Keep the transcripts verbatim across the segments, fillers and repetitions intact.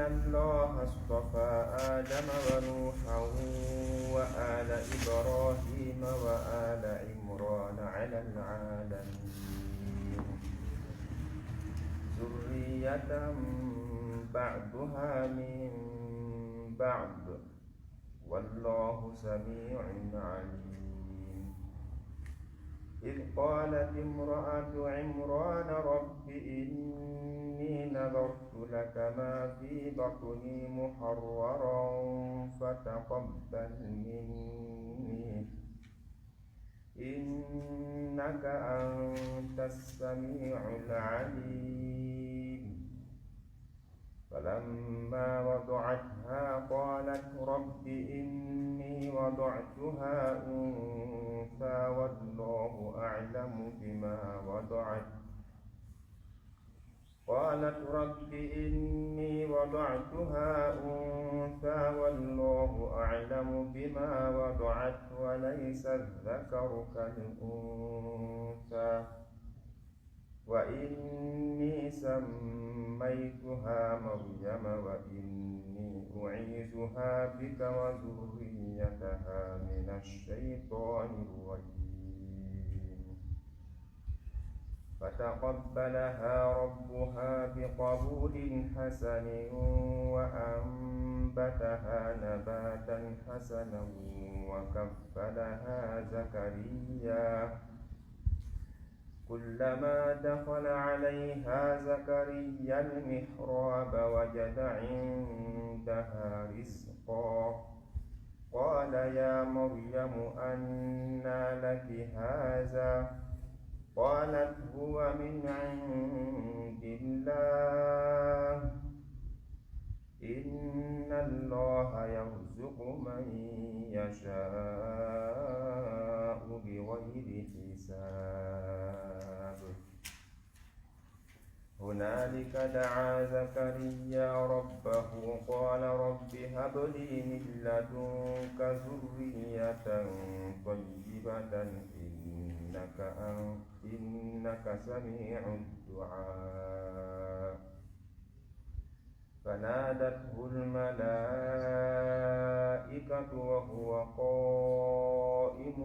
الله اصطفى آدم ونوحا وآل إبراهيم وآل عمران على العالمين، ذرية بعضها من بعض، والله سميع عليم. إذ قالت امرأة عمران رب إني نذرت لك ما في بطني محررا فتقبل مني إنك أنت السميع العليم. فلما وضعتها قالت رب إني وضعتها أنثى والله أعلم بما وضعت. قالت رب إني وضعتها أنثى والله أعلم بما وضعت وليس الذكر كالأنثى وإني سميتها مريم وإني أعيذها بك وذريتها من الشيطان الرجيم. فتقبلها ربها بقبول حسن وأنبتها نباتا حسنا وكفلها زكريا كلما دخل عليها زكريا المحراب وجد عندها رزقا. قال يا مريم أنى لك هذا؟ قالت هو من عند الله، إن الله يرزق من يشاء بغير حساب. هنالك دعا زكريا ربه قال رب هب لي من لدنك ذرية طيبة إنك أن-، إنك سميع الدعاء. فنادته الملائكة وهو قائم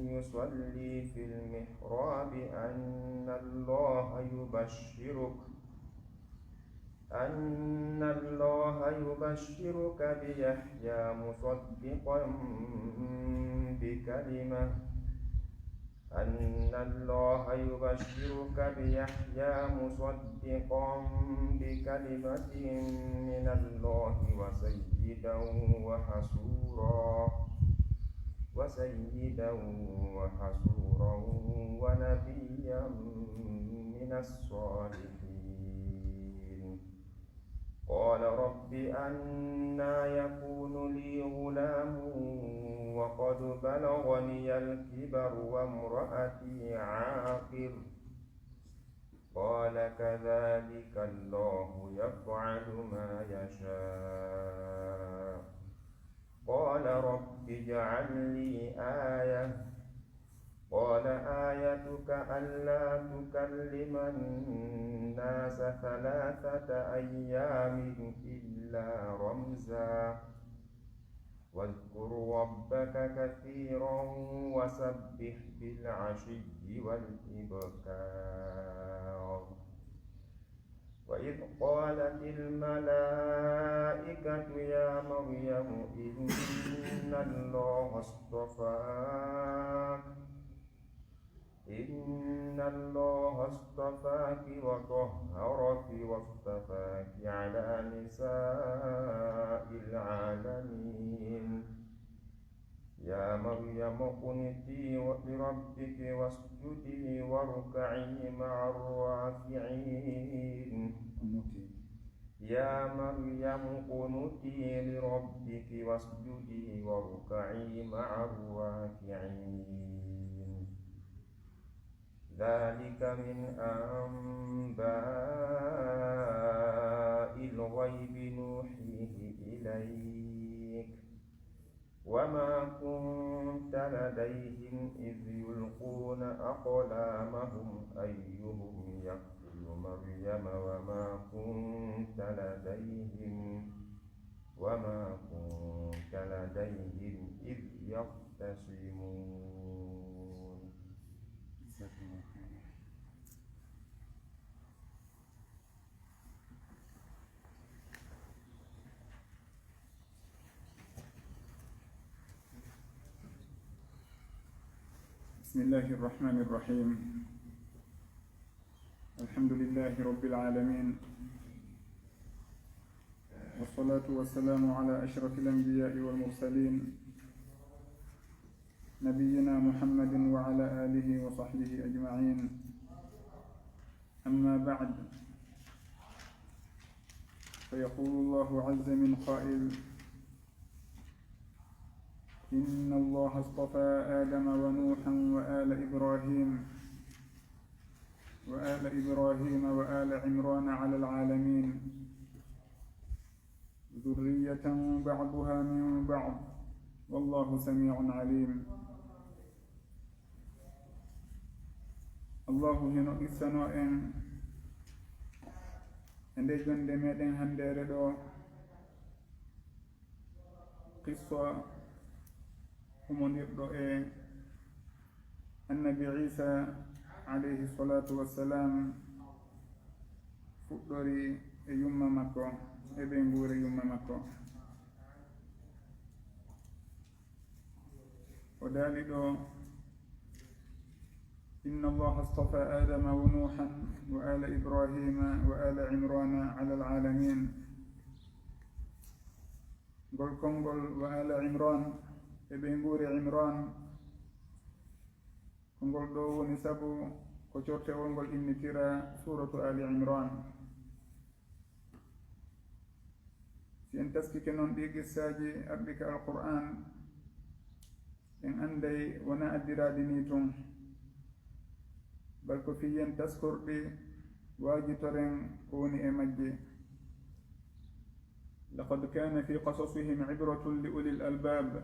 يصلي في المحراب أن الله يبشرك، أن الله يبشرك بيحيى مصدقا بكلمة، أن الله يبشرك بيحيى مصدقا بكلمة من الله وسيدا وحصورا، وسيدا وحصورا ونبيا من الصالحين. قال رب أنى يكون لي غلام وقد بلغني الكبر وامرأتي عاقر. قال كذلك الله يفعل ما يشاء. قال رب اجعل لي آية. قال آيتك ألا تكلم الناس ثلاثة أيام إلا رمزا. واذكر ربك كثيرا وسبح بالعشي والإبكار. وإذ قالت الملائكة يا مريم إن الله اصطفاك، إن الله اصطفاك وطهرك واصطفاك على نساء العالمين. يا مريم اقنتي لربك واسجدي واركعي مع الراكعين. يا مريم اقنتي لربك واسجدي واركعي مع الراكعين. ذلك من أنباء الغيب نوحيه إليك وما كنت لديهم إذ يلقون أقلامهم أيهم يكفل مريم وما كنت لديهم وما كنت لديهم إذ يختصمون. بسم الله الرحمن الرحيم. الحمد لله رب العالمين. والصلاة والسلام على أشرف الأنبياء والمرسلين. نبينا محمد وعلى آله وصحبه أجمعين. أما بعد. فيقول الله عز من قائل: إن الله اصطفى آدم ونوحا وآل إبراهيم، وآل إبراهيم وآل عمران على العالمين. ذرية بعضها من بعض. والله سميع عليم. Allahu hino qissanoo en e ndee jonnde meɗen hanndeere ɗoo, qissa humondirɗo e Annabi Iisa, alayhi salaatu wassalaam, fuɗɗori e yumma makko, e ɓeynguure yumma makko. O daali ɗoo: إن الله اصطفى آدم ونوحا وآل إبراهيم وآل عمران على العالمين. Ngol konngol وآل عمران e ɓeynguure Imraan, ko ngol ɗoo woni sabu ko cortewol ngol innitiraa Suuratu Aali Imraan. Si en taskike non ɗii qissaaji arɗi ka Alqur'aan, en annday wonaa addiraaɗi nii tun, bal ko fii yen taskor ɗi, waajitoren ko woni e majji. لقد كان في قصصهم عبرة لأولي الألباب.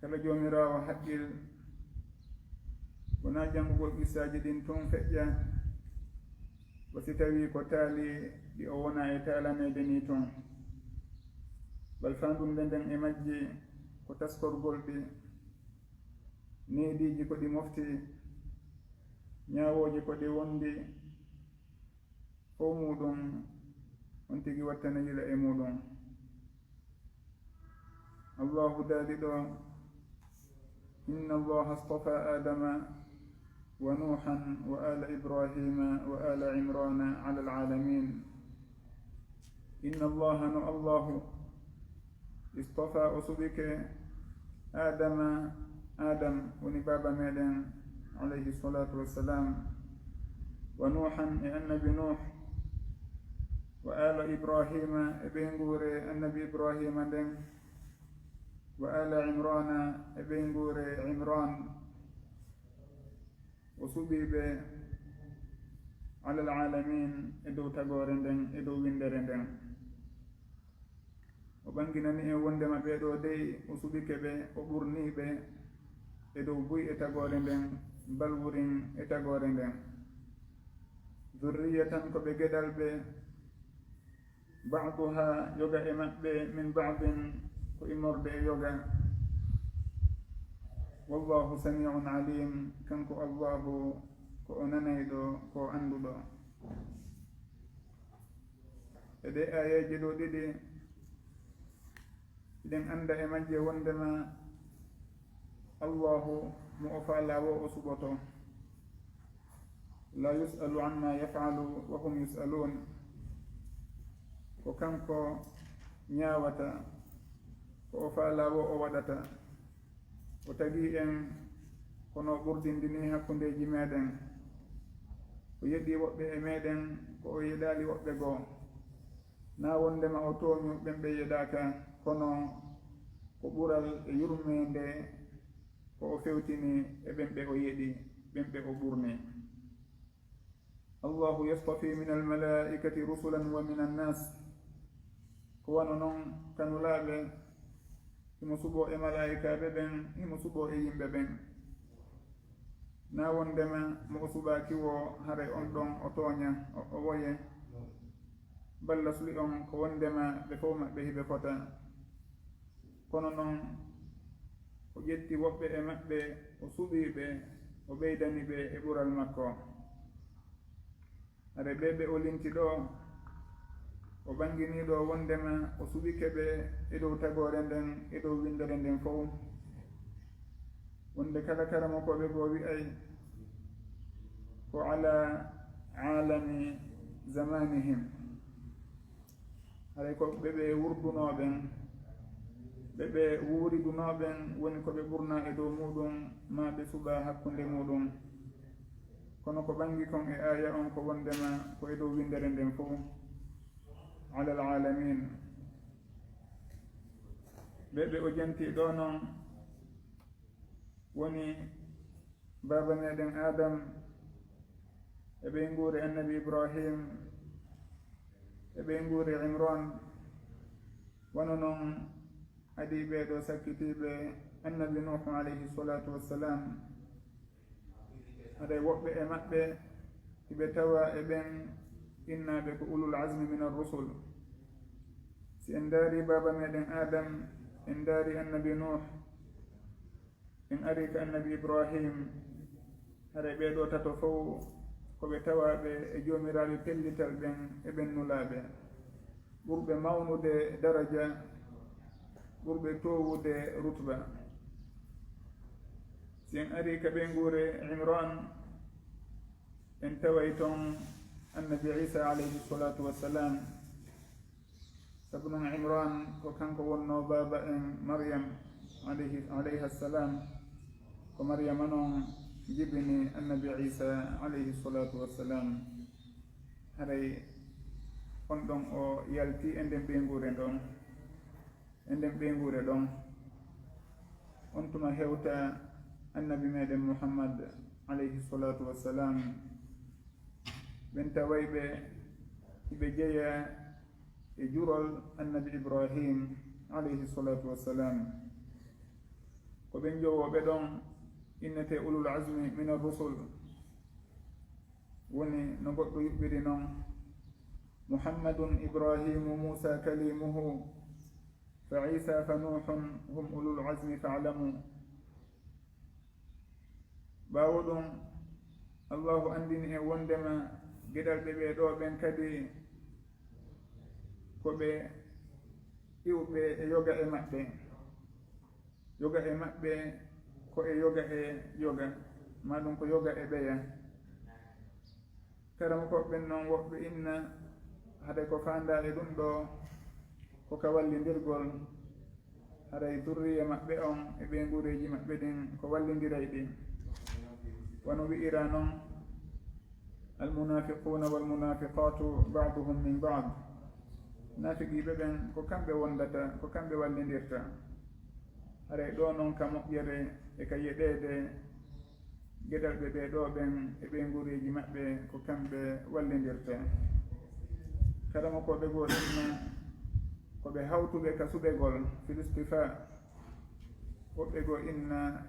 Kala joomiraawo haqqil, wonaa janngugol qissaaji ɗin tun feƴƴa, wa si tawii ko taali ɗi o wonaa e taalaneede nii tun. Bal faandude nden e majji ko taskorgol ɗi, neediiji ko ɗi mofti, ñaawooji ko ɗi wondi, fow muuɗum on tigi wattana yila e muuɗum. Allahu daali ɗoo: إن الله اصطفى آدم ونوحا وآل إبراهيم وآل عمران على العالمين. إن الله, no Allahu, اصطفى, o suɓike, Aadama, Aadam woni baaba meɗen, alayhi salaatu wassalaam, ونوحا, e Annabi Nuuh, وآل إبراهيم, e ɓeynguure Annabi Ibraahiima nden, وآل عمران, e ɓeynguure Imraan. O suɓii ɓe, على العالمين, e dow tagoore nden, e dow winndere nden. O ɓanginani en wonndema ɓee ɗoo dey, o suɓike ɓe, o ɓurnii ɓe e dow buy e tagoore nden, bal wurin e tagoore nden. ذرية, ko ɓe geɗalɓe, بعضها, yoga e maɓɓe, من بعض, ko immorde e yoga. والله سميع عليم, kanko Allahu ko o nanayɗo, ko o annduɗo. E ɗee aayeeje ɗoo ɗiɗi, hiɗen annda e majje wonndema Allahu mo o faalaa woo o suɓoto. لا يسأل عما يفعل وهم يسألون. Ko kanko ñaawata ko o faalaa woo o waɗata. O tagii en kono o ɓurdindinii hakkundeeji meɗen. O yeɗii woɓɓe e meɗen ko o yeɗaali woɓɓe goo. Naa wonndema o tooñu ɓen ɓe yeɗaaka, kono ko ɓural e yurmeende ko o fewtini e ɓen ɓe o yeɗi, ɓen ɓe o ɓurni. الله يصطفي من الملائكة رسلا ومن الناس. Ko wano non ka Nulaaɓe, himo suɓoo e malaa'ikaaɓe ɓen, himo suɓoo e yimɓe ɓen. Naa wonndema mo o suɓaaki woo, haray on ɗon o tooña, o, o woye. Balla suli on ko wondema ɓe fow maɓɓe hiɓe fota. Kono non, o ƴetti woɓɓe e maɓɓe, o suɓii ɓe, o ɓeydani ɓe e ɓural makko. Hare ɓee ɓe o linti ɗoo, o ɓanginii ɗoo wondema o suɓike ɓe e dow tagoore nden, e dow winndere nden fow. Wonde kala karamokooɓe goo wi'ay ko ala aalami zamanihim. Haray ko ɓe ɓe wurdunoo ɓen, ɓe ɓe wuuridunoo ɓen woni ko ɓe ɓurnaa e dow muuɗum, maa ɓe suɓaa hakkunde muuɗum. Kono ko ɓangi kon e aaya on ko wondema ko e dow winndere nden fow. Alal aalamiin. Ɓe ɓe o janti ɗoo non woni baaba meɗen Adam, e ɓeynguure Annabi Ibrahim, e ɓeynguure Imran, wano non adii ɓee ɗoo sakkitiiɓe Annabi Nuuhu alayhi salaatu wassalam. Haray woɓɓe e maɓɓe hiɓe tawaa e ɓen innaaɓe ko ulul azmi minar rusul. Si en ndaarii baaba meɗen Adam, en ndaarii Annabi Nuuh, en arii ka Annabi Ibrahim, haray ɓee ɗoo tato fow ko ɓe tawaaɓe e joomiraaɓe pellital ɓen e ɓen nulaaɓe, ɓurɓe mawnude daraja, ɓurɓe toowude rutba. Si en arii ka ɓeynguure Imran, en taway ton Annabi Isa alayhi salaatu wassalam. Sabu non Imran ko kanko wonnoo baaba en Maryam alayhi, alayha salam. Ko Maryama non jibini Annabi Isa alayhi salaatu wassalam. Haray on ɗon o yalti e nden ɓeynguure ɗon, e nden ɓeynguure ɗon. On tuma hewta Annabi meɗen Muhammad alayhi salaatu wassalam. Ɓen taway ɓe hiɓe jeyaa e jurol Annabi Ibrahim alayhi salaatu wassalam. Ko ɓen jowooɓe ɗon innetee ulul azmi minar rusul. Woni no goɗɗo yuɓɓiri non, Muhammadun Ibrahimu Musa kalimuhu, fa Isa fa Nuhun hum ulul azmi fa'lamu. Ɓaawo ɗun, Allahu anndini en wonndema geɗalɓe ɓee ɗoo ɓen kadi ko ɓe iwɓe e yoga e maɓɓe. Yoga e maɓɓe ko e yoga e yoga, maa ɗun ko yoga e ɓeya. Karamokooɓe ɓen non woɓɓe inna hade ko faandaa e ɗun ɗoo ko ka wallindirgol, haray durriya maɓɓe on e ɓeynguureeji maɓɓe ɗin ko wallindirayɗi. Wano wi'iraa non, المنافقون والمنافقات بعضهم من بعض. Naafiqiiɓe ɓen ko kamɓe wondata, ko kamɓe wallindirta. Haray ɗoo non ka moƴƴere e ka yeɗeede, geɗalɓe ɓee ɗoo ɓen e ɓeynguureeji maɓɓe ko kamɓe wallindirta. Karamokooɓe goo inna ko ɓe hawtuɓe ka suɓegol, fil istifa. Woɓɓe goo inna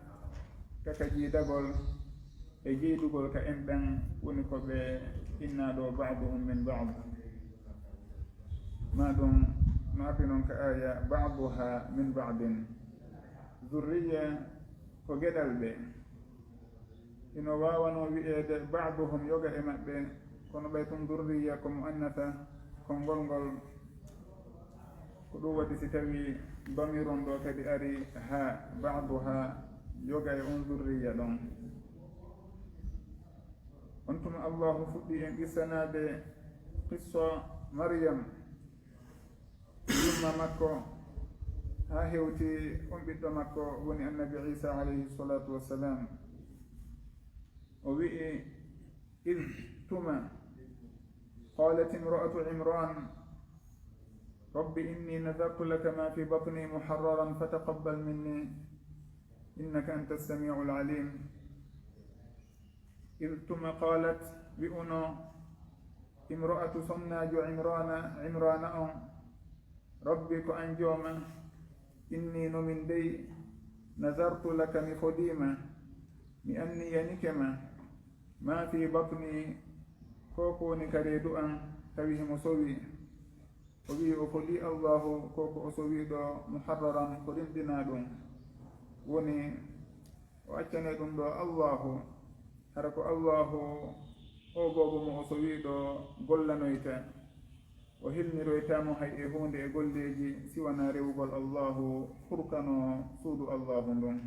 ka ka jiidagol e jiidugol ka en ɓen woni ko ɓe innaa ɗoo ba'duhum min ba'd. Maa ɗun no ardi non ka aaya ba'duha min ba'din. Zurriya ko geɗalɓe. Hino waawanoo wi'eede ba'duhum yoga e maɓɓe, kono ɓay tun zurriya ko mu'annasa, konngol ngol. Ko ɗun waɗi si tawii damirun ɗoo kadi arii haa ba'duha yoga e on zurriya ɗon. On tuma Allaahu fuɗɗii en qissanaade qissa Maryam, yumma makko, haa hewti on ɓiɗɗo makko woni Annabi Iisa alayhi salaatu wassalam. O wi'i, إذ tuma, قالت امرأة عمران رب إني نذرت لك ما في بطني محررا فتقبل مني إنك أنت السميع العليم. إذ tuma قالت, wi'unoo امرأة, sonnaajo Imraana, Imraana on, رب, ko an Jooma, إني, no min dey, نذرت لك, mi fodii ma, mi anniyanike ma, ما في بطني, ko ko woni ka reedu an, tawi himo sowi, O wi'i o fodii Allaahu ko ko o sowii ɗoo muharraran ko rimɗinaa ɗum. Woni o accanee ɗum ɗoo Allaahu, hara ko Allaahu oo boobo mo o sowii ɗoo gollanoyta. O hilniroytaa mo hay e huunde e golleeji si wanaa rewugol Allaahu hurkanoo suudu Allaahu ndun.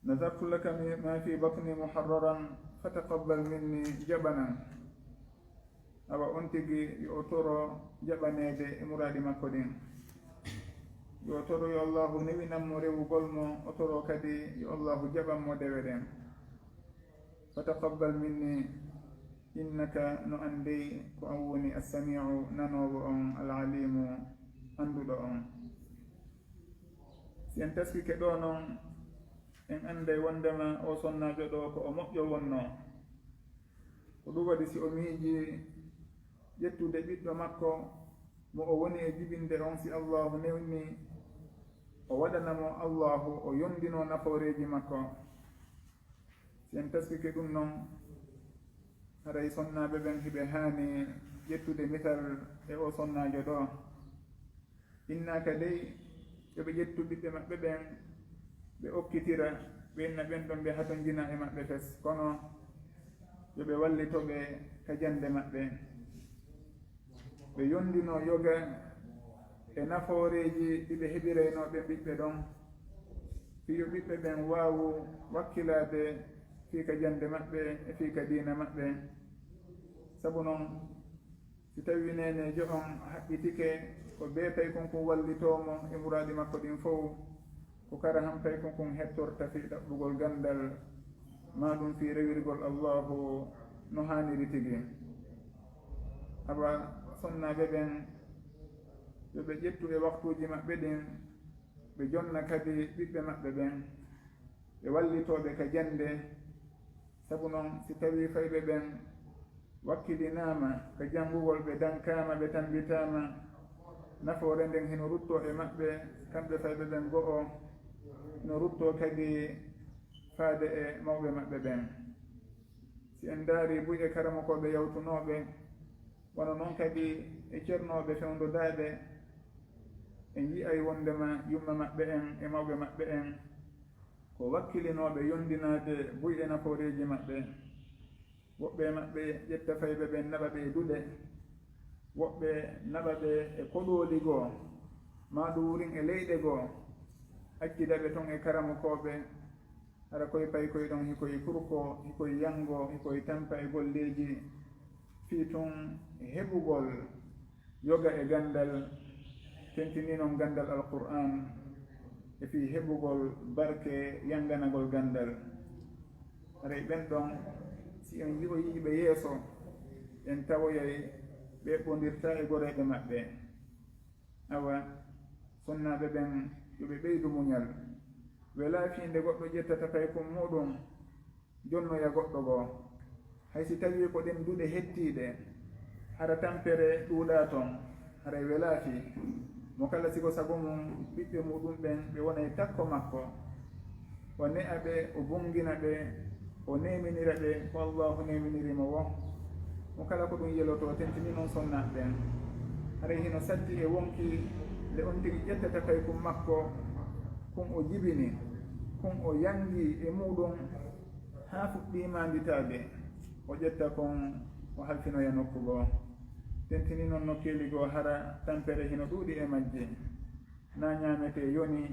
نذرت لك ما في بطني محررا فتقبل مني jaɓanan. Awa on tigi yo o toro jaɓaneede e muraadi makko ɗin. Yo o toro yo Allaahu newinan mo rewugol mo, o toro kadi yo Allaahu jaɓan mo dewe ɗen. فتقبل مني إنك no an dey ko an woni السميع nanoowo on العليم annduɗo on. Si en taskike ɗoo non, en annday wonndema oo sonnaajo ɗoo ko o moƴƴo wonnoo. Ko ɗum waɗi si o miijii ƴettude ɓiɗɗo makko mo o woni e jibinde on, si Allaahu newnii, o waɗana mo Allaahu, o yonndinoo nafooreeji makko. Si en taskike ɗum non, haray sonnaaɓe ɓen hiɓe haani ƴettude misal e oo sonnaajo ɗoo. Innaaka dey, yo ɓe ƴettu ɓiɓɓe maɓɓe ɓen, ɓe okkitira, ɓe inna ɓen ɗon ɓe hatonjina e maɓɓe fes, kono yo ɓe wallito ɓe ka jannde maɓɓe. Ɓe yonndinoo yoga e nafooreeji ɗi ɓe heɓiraynoo ɓen ɓiɓɓe ɗon, fii yo ɓiɓɓe ɓen waawu wakkilaade fii ka jannde maɓɓe e fii ka diina maɓɓe. Sabu non, si tawii neeneejo on haɓɓitike, ko bee paykun kun wallitoo mo e muraadi makko ɗin fow, ko kara han paykun kun hettorta fii ɗaɓɓugol ganndal, maa ɗum fii rewirgol Allaahu no haaniri tigi. Awa sonnaaɓe ɓen, yo ɓe ƴettu e waktuuji maɓɓe ɗin, ɓe jonna kadi ɓiɓɓe maɓɓe ɓen, ɓe wallitoo ɓe ka jannde. Sabu non, si tawii fayɓe ɓen wakkilinaama ka janngugol, ɓe dankaama, ɓe tammbitaama, nafoore nden hino ruttoo e maɓɓe, kamɓe fayɓe ɓen go'o, hino ruttoo kadi faade e mawɓe maɓɓe ɓen. Si en ndaarii buy e karamokooɓe yawtunooɓe, wano non kadi e cernooɓe fewndodaaɓe, en yi'ay wonndema yumma maɓɓe en e mawɓe maɓɓe en ko wakkilinooɓe yonndinaade buy e nafooreeji maɓɓe. Woɓɓe e maɓɓe ƴetta fayɓe ɓen naɓa ɓe e duɗe, woɓɓe naɓa ɓe e koɗooli goo, maa ɗum wurin e leyɗe goo, accida ɓe ton e karamokooɓe, hara koy paykoy ɗon hikoy kurkoo, hikoy yanngoo, hikoy tampa e golleeji, fii tun heɓugol yoga e ganndal, tentinii non ganndal Alqur'aan, e fii heɓugol barke yannganagol ganndal. Haray ɓen ɗon, si en yi'oyii ɓe yeeso, en tawoyay ɓe eɓɓondirtaa e goreeɓe maɓɓe. Awa, sonnaaɓe ɓen, yo ɓe ɓeydu muñal. Welaa fii nde goɗɗo ƴettata paykun muuɗum, jonnoya goɗɗo goo. Hay si tawii ko ɗen duɗe hettiiɗe, hara tampere ɗuuɗaa ton, haray welaa fii. Mo kala si ko sago mun, ɓiɓɓe muuɗum ɓen, ɓe wonay takko makko. O ne'a ɓe, o bongina ɓe, o neeminira ɓe ko Allaahu neeminiri mo woo. Mo kala ko ɗum yelotoo, tentinii non sonnaaɓe ɓen. Haray hino satti e wonkii nde on tigi ƴettata paykun makko, kun o jibini, kun o yangii e muuɗum, haa fuɗɗii maanditaade, o ƴetta kon, o halfinoya nokku goo. Tentinii non nokkeeli goo, hara tampere hino ɗuuɗi e majje. Naa ɲaametee yonii,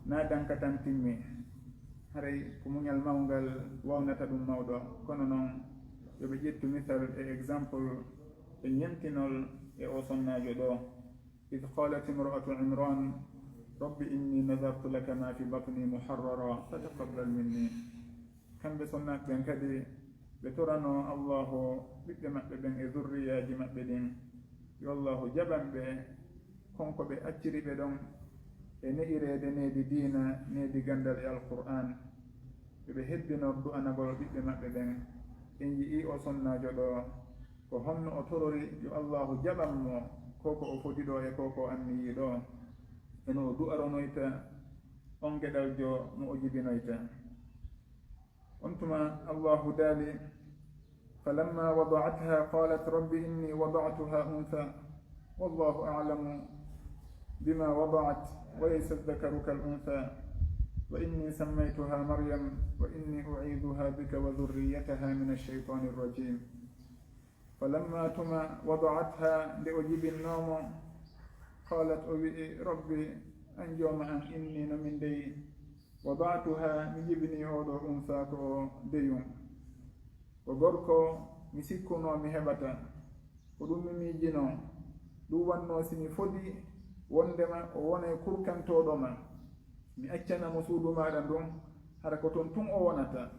naa danka tan timmii. Haray ko muɲal mawngal waawnata ɗum mawɗo. Kono non, yo ɓe ƴettu misal e exemple e ɲemtinol e oo sonnaajo ɗoo. إذ قالت امرأة عمران رب إني نذرت لك ما في بطني محررا فتقبل مني. Kamɓe sonnaaɓe ɓen kadi, ɓe toranoo Allaahu ɓiɓɓe maɓɓe ɓen e zurriyaaji maɓɓe ɗin, yo Allaahu jaɓan ɓe kon ko ɓe acciri ɓe ɗon e ne'ireede needi diina, needi ganndal e Alqur'aan. Yo ɓe hebbinor du'anagol ɓiɓɓe maɓɓe ɓen. En yi'ii oo sonnaajo ɗoo, ko honno o torori yo Allaahu jaɓan mo ko ko o fodi ɗoo e ko ko o anniyii ɗoo, e no o du'aronoyta on geɗaljo mo o jibinoyta. On tuma Allaahu daali, فلما وضعتها قالت رب إني وضعتها أنثى والله أعلم بما وضعت وليس الذكر كالأنثى وإني سميتها مريم وإني أعيذها بك وذريتها من الشيطان الرجيم. فلما tuma وضعتها nde o jibinnoo mo, قالت o wi'i, رب an jooma an, إني no min dey, وضعتها mi jibinii oo ɗoo أنثى ko o deyun. Ko gorko mi sikkunoo mi heɓata, ko ɗun mi miijinoo, ɗun wannoo si mi fodi wonndema o wonay kurkantooɗo ma, mi accana mo suudu maaɗa ndun, hara ko ton tun o wonata,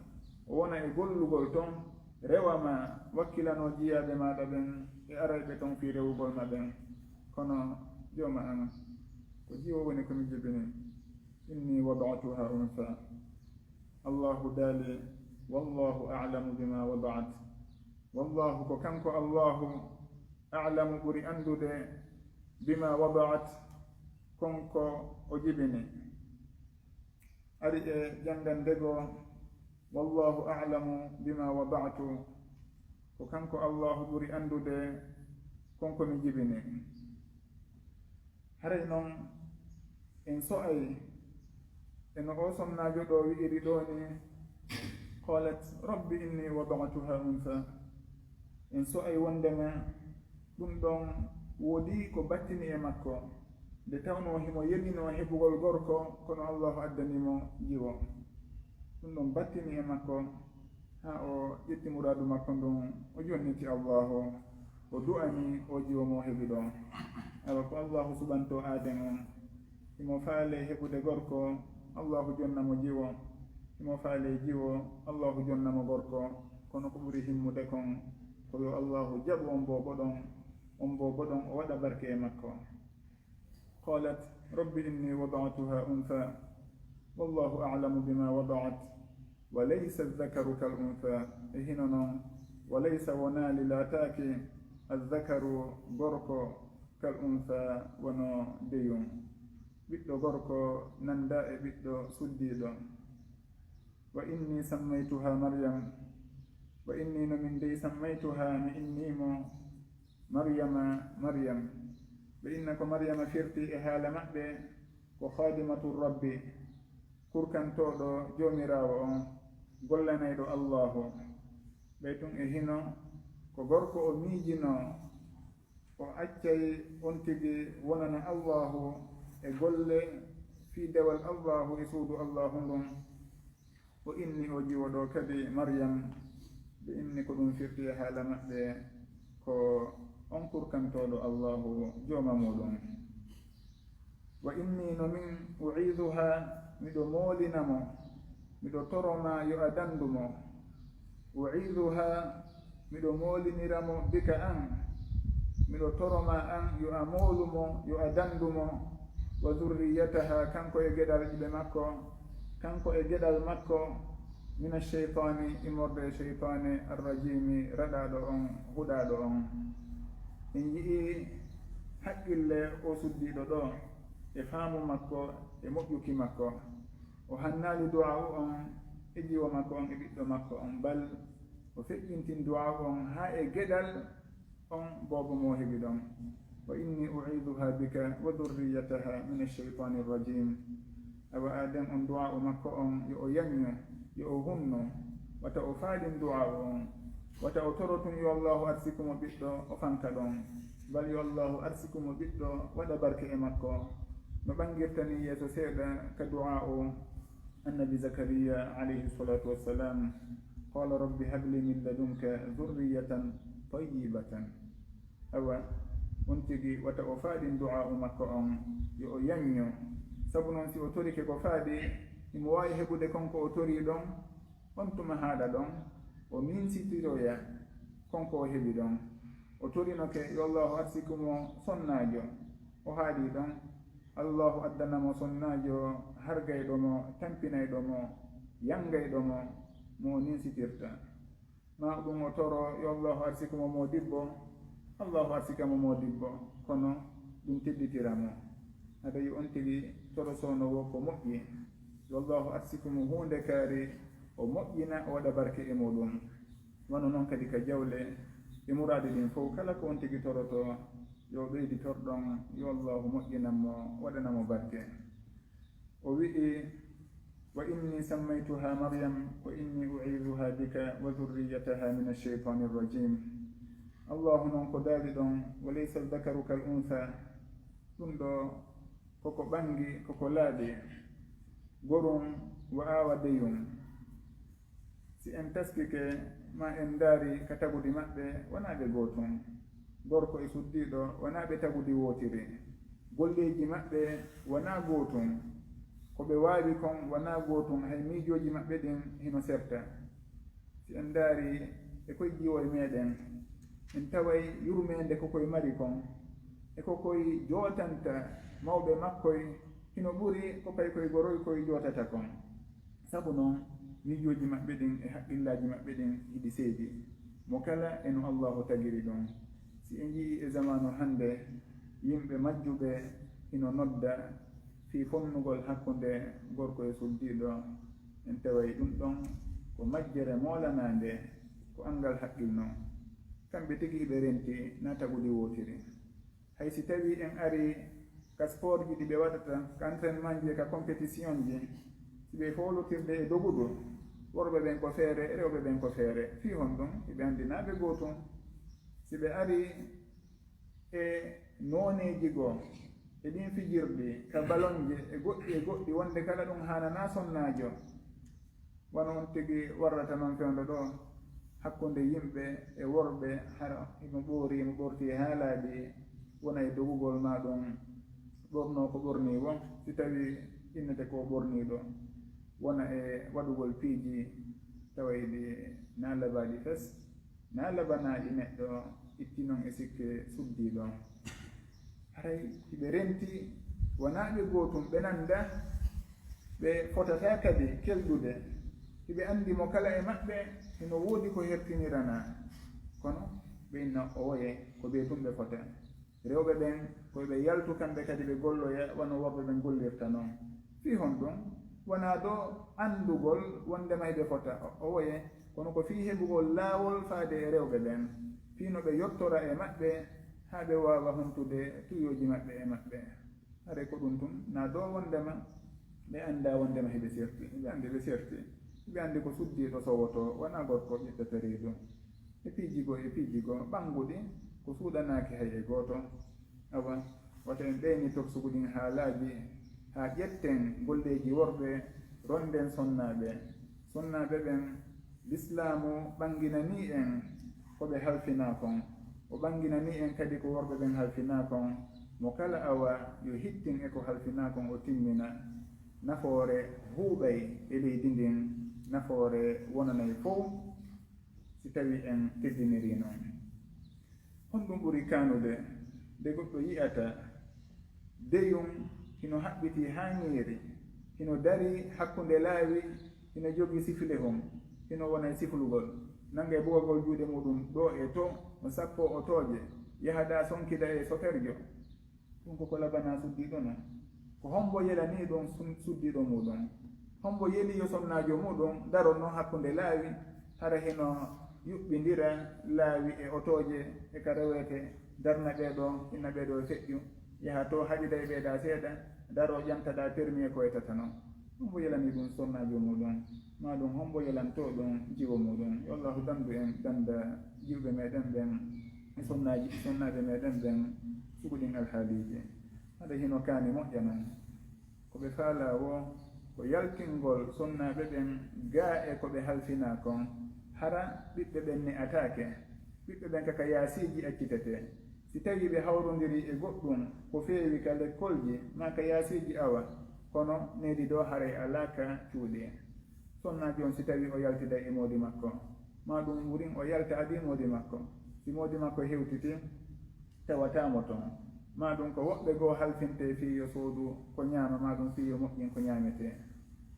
o wona e gollugol ton, rewa ma, wakkilanoo jiyaaɓe maaɗa ɓen e arayɓe ton fii rewugol ma ɓen. Kono jooma an, ko jiwo woni ko mi jibini. إني وضعتها أنثى. Allaahu daali, والله أعلم بما وضعت. Wallaahu, ko kanko Allaahu, أعلم ɓuri anndude, بما وضعت kon ko o jibini. Ari e janngande goo, والله أعلم بما وضعت. Ko kanko Allaahu ɓuri anndude kon ko mi jibini. Haray non, en so'ay e no oo sonnaajo ɗoo wi'iri ɗoo nii, قالت رب إني وضعتها أنثى. En so'ay wonndema ɗun ɗon woodii ko battini e makko, nde tawnoo himo yelinoo heɓugol gorko, kono Allaahu addani mo jiwo. Ɗun ɗon battini e makko, haa o ƴetti muraadu makko ndun, o jonniti Allaahu, o du'ani oo jiwo mo o heɓi ɗon. Awa ko Allaahu suɓantoo aaden on, himo faalay heɓude gorko, Allaahu jonna mo jiwo, himo faalay jiwo, Allaahu jonna mo gorko, kono ko ɓuri himmude kon, ko yo Allaahu jaɓu on boobo ɗon, on boobo ɗon o waɗa barke e makko. قالت رب إني وضعتها أنثى والله أعلم بما وضعت وليس الذكر كالأنثى. E hino non, وليس wonaali, laataaki, الذكر gorko, كالأنثى wano deyun. Ɓiɗɗo gorko nanndaa e ɓiɗɗo suddiiɗo. وإني سميتها مريم. وإني no min dey سميتها mi innii mo مريم Maryam. Ɓe inna ko Maryama firti e haala maɓɓe ko خادمة الرب, kurkantooɗo Joomiraawo on, gollanayɗo Allaahu. Ɓay tun e hino ko gorko o miijinoo, o accay on tigi wonana Allaahu e golle fii dewal Allaahu e suudu Allaahu ndun. O inni oo jiwo ɗoo kadi Maryam, ɓe inni ko ɗun firti e haala maɓɓe ko on kurkantooɗo Allaahu Jooma muuɗum. Wa inni no min u'iiduhaa, miɗo moolina mo, miɗo toro maa yo a dandu mo. U'iiduhaa, miɗo moolinira mo bika an, miɗo toro maa an yo a moolu mo, yo a dandu mo. Wa zurriyatahaa, kanko e geɗal ɓiɓɓe makko, kanko e geɗal makko, mina sheytaani, immorde e sheytaani, arrajiimi, raɗaaɗo on, huɗaaɗo on. En yi'ii haqqille oo suddiiɗo ɗoo, e faamu makko, e moƴƴuki makko. O hannaali du'aa'u on e jiwo makko on e ɓiɗɗo makko on, bal o feƴƴintin du'aa'u on haa e geɗal on boobo mo o heɓi ɗon. Wa inni u'iiduhaa bika wa dhurriyyatahaa mina sheytaani rajiim. Awa aaden on du'aa'u makko on, yo o yañño, yo o hunno, wata o faalin du'aa'u on, wata o toro tun yo Allaahu arsiku mo ɓiɗɗo, o fanka ɗon. Bal yo Allaahu arsiku mo ɓiɗɗo, waɗa barke e makko. No ɓangirta nii yeeso seeɗa ka du'aa'u Annabi Zakariya alayhi salaatu wassalaam, qaala, rabbi habli min ladunka dhurriyatan tayyibatan. Awa, on tigi wata o faalin du'aa'u makko on, yo o yañño. Sabu non si o torike ko faadi, himo waawi heɓude kon ko o torii ɗon, on tuma haaɗa ɗon, o ninsitiroya kon ko o heɓi ɗon. O torinoke yo Allaahu arsiku mo sonnaajo, o haaɗii ɗon, Allaahu addana mo sonnaajo hargayɗo mo, tampinayɗo mo, yangayɗo mo, mo o ninsitirta. Maa ɗun o toro yo Allaahu arsiku mo moodibbo, Allaahu arsika mo moodibbo, kono ɗun tedditira mo. Hada yo on tigi toro soono wo ko moƴƴi, yo Allaahu arsiku mo huunde kaari, o moƴƴina, o waɗa barke e muuɗum. Wano non kadi ka jawle e muraadi ɗin fow, kala ko on tigi torotoo, Yo ɓeyditorɗon, yo Allaahu moƴƴinan mo, waɗana mo barke. O wi'i, "Wa inni sammaytuha Maryam, wa inni u'iidhuha bika wa dhurriyyataha min ash-shaytaani r-rajiim." Allaahu non ko daali ɗon, "Wa laysa adh-dhakaru kal-untha." Ɗun ɗoo ko ko ɓangi, ko ko laaɓi. Gorun wa'aa wa deyun. Si en taskike, maa en ndaari ka tagudi maɓɓe, wanaa ɓe gootun. Gorko e suddiiɗo, wanaa ɓe tagudi wootiri. Golleeji maɓɓe wanaa gootun. Ko ɓe waawi kon wanaa gootun, hay miijooji maɓɓe ɗin hino serta. Si en ndaari e koy jiwoy meɗen, en taway yurmeende ko koy mari kon, e ko koy jootanta mawɓe makkoy, hino ɓuri ko kay koy goroy koy jootata kon. Sabu non, miijooji maɓɓe ɗin e haqqillaaji maɓɓe ɗin hiɗi seedi. Mo kala e no Allaahu tagiri ɗun. Si en yi'ii e zamaanu hannde, yimɓe majjuɓe hino nodda fii fonnugol hakkunde gorko e suddiiɗo, en taway ɗun ɗon ko majjere moolanaande, ko anngal haqqil non. Kamɓe tigi hiɓe renti naa tagudi wootiri. Hay si tawii en arii ka sportji ɗi ɓe waɗata, ka entraînementji e ka compétitionji, si ɓe foolotirde e dogudu, worɓe ɓen ko feere, rewɓe ɓen ko feere. Fii honɗun? Hiɓe anndi naa ɓe gootun. Si ɓe arii e nooneeji goo, e ɗin fijirɗi, ka balonje, e goɗɗi e goɗɗi, wonde kala ɗun haananaa sonnaajo. Wano on tigi warrata non fewndo ɗoo, hakkunde yimɓe e worɓe, hara himo ɓoori, himo ɓorti e haalaaji, wona e dogugol maa ɗun ɓornoo ko ɓornii woo, si tawii innete ko ɓorniiɗo, wona e waɗugol piiji taway ɗi naa labaaɗi fes, naa labanaaɗi neɗɗo, itti non e sikke suddiiɗo. Haray hiɓe renti, wanaa ɓe gootun, ɓe nanda, ɓe fotataa kadi kelɗude. Hiɓe anndi mo kala e maɓɓe hino woodi ko hertiniranaa. Kono ɓe inna owoye, ko ɓe tun ɓe fota. Rewɓe ɓen, ko ɓe yaltu kamɓe kadi ɓe golloya, wano worɓe ɓen gollirta non. Fii honɗun? Wanaa ɗoo anndugol wondema hiɓe fota, o-, owoye, kono ko fii heɓugol laawol faade e rewɓe ɓen, fii no ɓe yottora e maɓɓe, haa ɓe waawa hontude tuyooji maɓɓe e maɓɓe. Haray ko ɗun tun, naa ɗoo wondema ɓe anndaa wondema hiɓe serti, hiɓe anndi ɓe serti. Hiɓe anndi ko suddiiɗo sowotoo, wanaa gorko ƴettata reedu. E piiji goo, e piiji goo, ɓannguɗi, ko suuɗanaaki hay e gooto. Awa, wata en ɓeyni toksugu ɗin haalaaji, haa ƴetten golleeji worɓe, ronden sonnaaɓe. Sonnaaɓe ɓen, Lislaamu ɓannginanii en ko ɓe halfinaa kon. O ɓannginanii en kadi ko worɓe ɓen halfinaa kon. Mo kala awa yo hittin e ko halfinaa kon, o timmina. Nafoore huuɓay e leydi ndin, nafoore wonanay fow, si tawii en teddinirii non. Honɗun ɓuri kaanude nde goɗɗo yi'ata deyun hino haɓɓitii haa ŋeeri, hino darii hakkunde laawi, hino jogii sifilehun, hino wona e siflugol, nanga e bugagol juuɗe muuɗun ɗoo e too, no sappoo otooje, yaha ɗaa sonkida e soferjo? Ɗun ko ko labanaa suddiiɗo non. Ko hombo yelanii ɗun sun-, suddiiɗo muuɗun? Hombo yelii yo sonnaajo muuɗun daronno hakkunde laawi, hara hino yuɓɓindira laawi e otooje e ka rewete, darna ɓee ɗoo, inna ɓee ɗoo e feƴƴu, yaha too haɗida e ɓee ɗaa seeɗa, daroo ƴanta ɗaa permis e ko etata non? Hombo yelanii ɗun sonnaajo muuɗun? Maa ɗun hombo yelantoo ɗun jiwo muuɗun? Yo Allaahu dandu en, danda jiwɓe meɗen ɓen, e sonnaaji, sonnaaɓe meɗen ɓen, sugu ɗin alhaaliiji. Hade hino kaani moƴƴa non. Ko ɓe faalaa woo, ko yaltingol sonnaaɓe ɓen gaa e ko ɓe halfinaa kon. Hara ɓiɓɓe ɓen ne'ataake. Ɓiɓɓe ɓen ka, ka yaasiiji accitetee. Si tawii ɓe hawrondirii e goɗɗun ko feewi ka lekkolji maa ka yaasiiji, awa, kono needi ɗoo haray alaa ka cuuɗi. Sonnaajo on, si tawii o yaltiday e moodi makko, maa ɗun wurin o yalta adii moodi makko, si moodi makko hewtitii, tawataa mo ton. Maa ɗun ko woɓɓe goo halfintee fii yo soodu ko ɲaama, maa ɗun fii yo moƴƴin ko ɲaametee.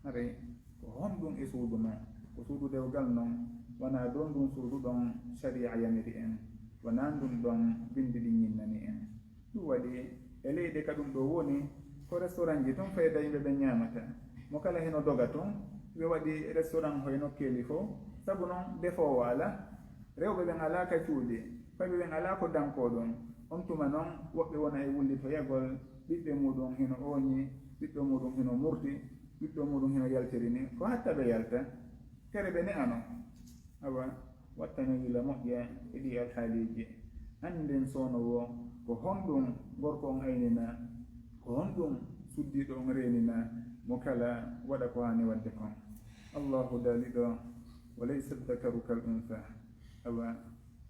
Haray ko honɗun e suudu non? Ko suudu dewgal non, wanaa ɗon ɗun suudu ɗon sariya yamiri en, wanaa ndun ɗon bindi ɗin ɲinnani en. Ɗun waɗi e leyɗe ka ɗun ɗoo woni, ko restaurantji ton fayda yimɓe ɓen ɲaamata. Mo kala hino doga ton, ɓe waɗi restaurant hoy nokkeeli fow, sabu non defoowo alaa. Rewɓe ɓen alaa ka cuuɗi, fayɓe ɓen alaa ko dankoo ɗon. On tuma non, woɓɓe wona e wullitoyagol, ɓiɓɓe muuɗum hino ooñi, ɓiɗɗo muuɗum hino murti, ɓiɗɗo muuɗum hino yaltiri ni, ko hatta ɓe yalta, tere ɓe ne'ano. Awa, wattano yila moƴƴa e ɗii alhaaliiji. Annden soono woo, ko honɗum gorko on ayninaa, ko honɗum suddiiɗo on reeninaa, mo kala waɗa ko haani waɗde kon. Allaahu daali ɗoo, "Wa laysa dhakaru kal untha." Awa,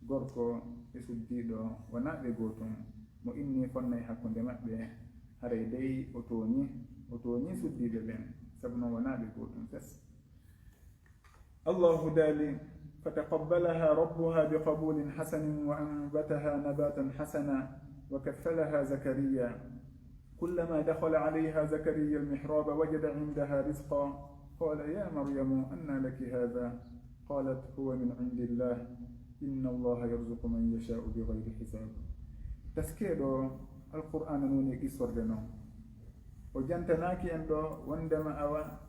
gorko e suddiiɗo wonaa ɓe gootun. Mo innii fonnay hakkunde maɓɓe, haray dey o tooñi, o tooñi suddiiɓe ɓen, sabu non wonaa ɓe gootun fes. Allaahu daali, "Fataqabbalaha rabbuha biqabulin hasanin wa anbataha nabatan hasana wa kaffalaha Zakariya. Kullama dakhala alayha Zakariya almihraba wajada indaha rizqa. Qala ya Maryamu anna laki hadha? Qalat huwa min indillah. Inna Allaha yarzuqu man yasha'u bighayri hisab." Taskeeɗo Alqur'aana non e qissorde non. O jantanaaki en ɗoo wondema awa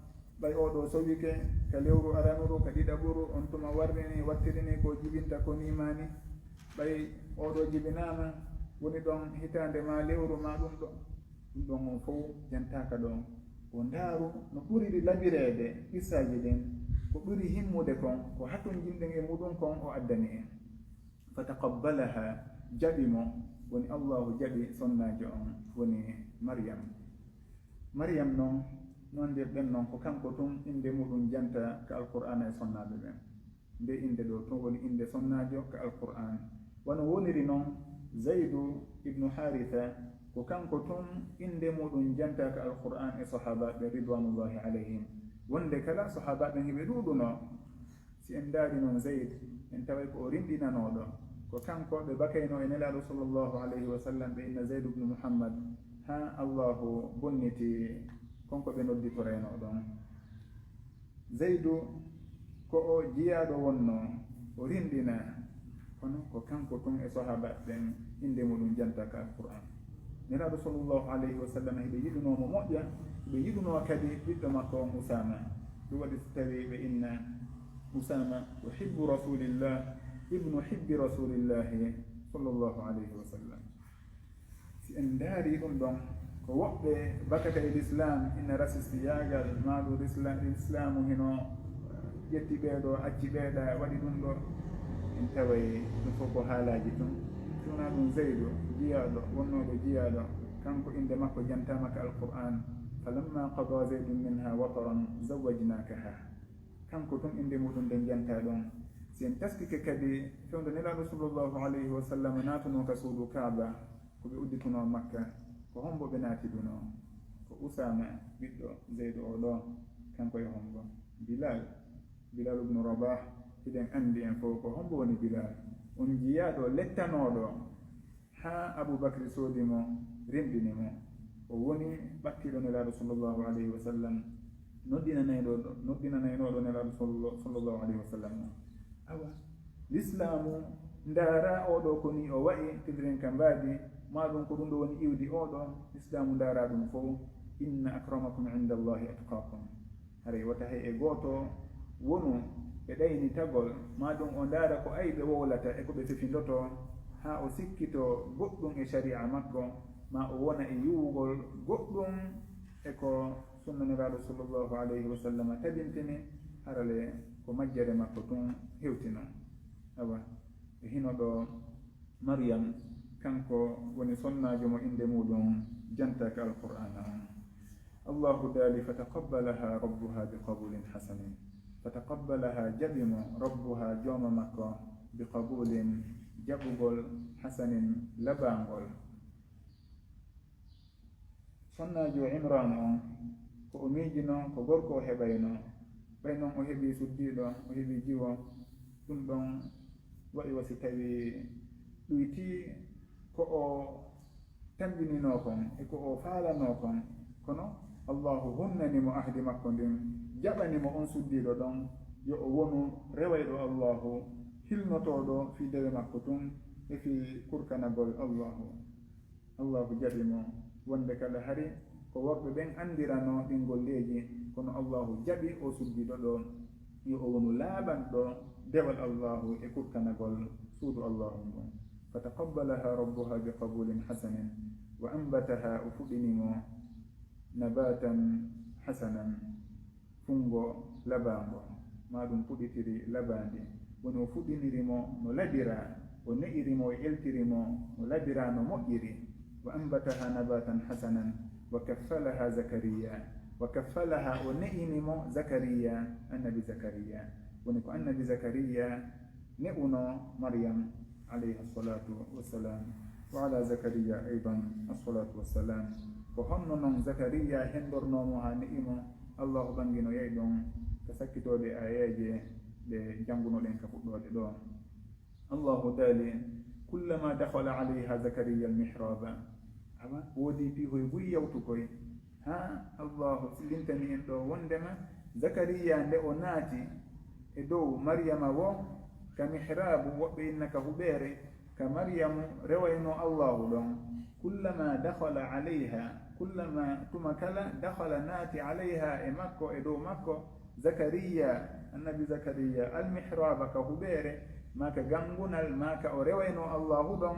ɓay oo ɗoo sowike ka lewru aranuru, ka ɗiɗaɓuru, on tuma warrini, wattirini ko jibinta ko nii maa nii. Ɓay oo ɗoo jibinaama, woni ɗon hitaande maa lewru maa ɗum ɗoo. Ɗum ɗon on fow jantaaka ɗon. O ndaaru no ɓuriri labireede qissaaji ɗin, ko ɓuri himmude kon, ko hatonjinɗen e muɗum kon o addani en. Fataqabbalaha, jaɓi mo, woni Allaahu jaɓi sonnaajo on, woni Maryam. Maryam non, nondirɗen non ko kanko tun innde muɗum janta ka Alqur'aana e sonnaaɓe ɓen. Nde innde ɗoo tun woni innde sonnaajo ka Alqur'aan. Wano woniri non Zaydu ibnu Haaritha, ko kanko tun innde muɗum janta ka Alqur'aan e sahaabaaɓe ridwanullahi alayhim. Wonde kala sahaabaaɓe ɓen hiɓe ɗuuɗunoo. Si en ndaari non Zayd, en taway ko o rinɗinanooɗo. Ko kanko ɓe bakaynoo e Nelaaɗo sallallahu alayhi wa sallam, ɓe inna Zayd ibnu Muhammad, haa Allaahu bonniti kon ko ɓe nodditoraynoo ɗon. Zaydu ko o jiyaaɗo wonnoo, o rinɗinaa, kono ko kanko tun e sahaabaaɓe ɓen innde muɗum janta ka Alqur'aan. Nelaaɗo sallallahu alayhi wa sallam hiɓe yiɗunoo mo moƴƴa, hiɓe yiɗunoo kadi ɓiɗɗo makko on Usaama. Ɗum waɗi so tawii ɓe inna Usaama ko hibbu Rasuulillah, ibnu hibbi Rasuulillahi sallallahu alayhi wa sallam. Si en ndaarii ɗum ɗon, ko woɓɓe bakata e Lislaam ina rasistiyaagal, maa ɗum Lisla-, Lislaamu hino ƴetti ɓee ɗoo, acci ɓee ɗaa, waɗi ɗum ɗoo. En taway ɗum fof ko haalaaji tun. Si wonaa ɗum Zaydu, jiyaaɗo, wonnooɗo jiyaaɗo, kanko innde makko jantaama ka Alqur'aan, "Falamma qada Zaydun minha wataran zawwajnakaha." Kanko tun innde muɗum nden jantaa ɗon. Si en taskike kadi, fewndo Nelaaɗo sallallahu alayhi wa sallam naatunoo ka suudu Kaaba, ko ɓe udditunoo Makka, ko hombo ɓe naatidunoo? Ko Usaama, ɓiɗɗo Zaydu oo ɗoo, kanko e hombo? Bilal, Bilal ibnu Rabah, hiɗen anndi en fof ko hombo woni Bilal. On jiyaaɗo lettanooɗo haa Abu Bakri soodi mo, rinɗini mo. O woni ɓattiiɗo Nelaaɗo sallallahu alayhi wa sallam, noddinanayɗo, noddinanaynooɗo Nelaaɗo sallo-, sallallahu alayhi wa sallam. Awa, Lislaamu ndaaraa oo ɗoo ko nii o wa'i, tilren ka mbaadi, maa ɗum ko ɗum ɗoo woni iwdi oo ɗoo, Lislaamu ndaaraa ɗum fof, "Inna akramakum inda Allahi atqakum." Haray wota hay e gooto wonu e ɗaynitagol, maa ɗum o ndaara ko ayɓe wowlata e ko ɓe fefindotoo, haa o sikkitoo goɗɗum e shari'a makko, maa o wona e yuwugol goɗɗum e ko Sunna Nelaaɗo sallallahu alayhi wa sallam tabintini, harale ko majjere makko tun hewtino. Awa, e hino ɗoo Maryam, kanko woni sonnaajo mo innde muɗum jantaaka Alqur'aana on. Allaahu daali, "Fataqabbalaha rabbuha biqabulin hasanin." Fataqabbalaha, jaɓi mo, rabbuha, jooma makko, biqabulin, jaɓugol, hasanin, labaangol. Sonnaajo Imraana on, ko o miijinoo, ko gorko o heɓaynoo. Ɓay non o heɓii suddiiɗo, o heɓii jiwo, ɗum ɗon wa'i wa si tawii ɗuytii ko o tambininoo kon e ko o faalanoo kon. Kono Allaahu hunnani mo ahdi makko ndin, jaɓani mo on suddiiɗo ɗon, yo o wonu rewayɗo Allaahu, hilnotooɗo fii dewe makko tun e fii kurkanagol Allaahu. Allaahu jaɓi mo, wonde kala hari ko worɓe ɓen anndiranoo ɗin golleeji, kono Allaahu jaɓi o suddiiɗo ɗoo, yo o wonu laaɓanɗo, dewal Allaahu e kurkanagol suudu Allaahu ngun. Fataqabbalaha rabbuha biqabulin hasanin, wa anbataha, o fuɗɗini mo nabatan hasanan, funngo labaango, maa ɗum fuɗitiri labaandi. Woni o fuɗɗiniri mo no labiraa, o ne'iri mo, o eltiri mo no labiraa, no moƴƴiri. Wa anbataha nabatan hasanan, wa kaffalaha Zakariya, wa kaffalaha, o ne'ini mo Zakariya, annabi Zakariya. Woni ko annabi Zakariya ne'uno Maryam, alayha salatu wassalam, wa ala Zakariya aydan assalatu wassalam. Ko honno non Zakariya hendornoo mo haa ne'i mo? Allahu ɓanginoyay ɗon ka sakkitoode aayeeje ɗe janngunoɗen ka fuɗɗoode ɗoo. Allahu daali, kullama dakhala alayha Zakariya almihraba. Awa, woodi piihoy buy yawtukoy. Haa Allahu lintani en ɗoo wondema Zakariya nde o naati e dow Maryama woo, ka mihraabu, woɓɓe inna ka huɓeere, ka Maryamu rewaynoo Allahu ɗon. Kullama dakhala alayha, kullama, tuma kala, dakhala, naati, alayha, e makko, e dow makko, Zakariya, annabi Zakariya, almihraba, ka huɓeere, maa ka gangunal, maa ka o rewaynoo Allahu ɗon,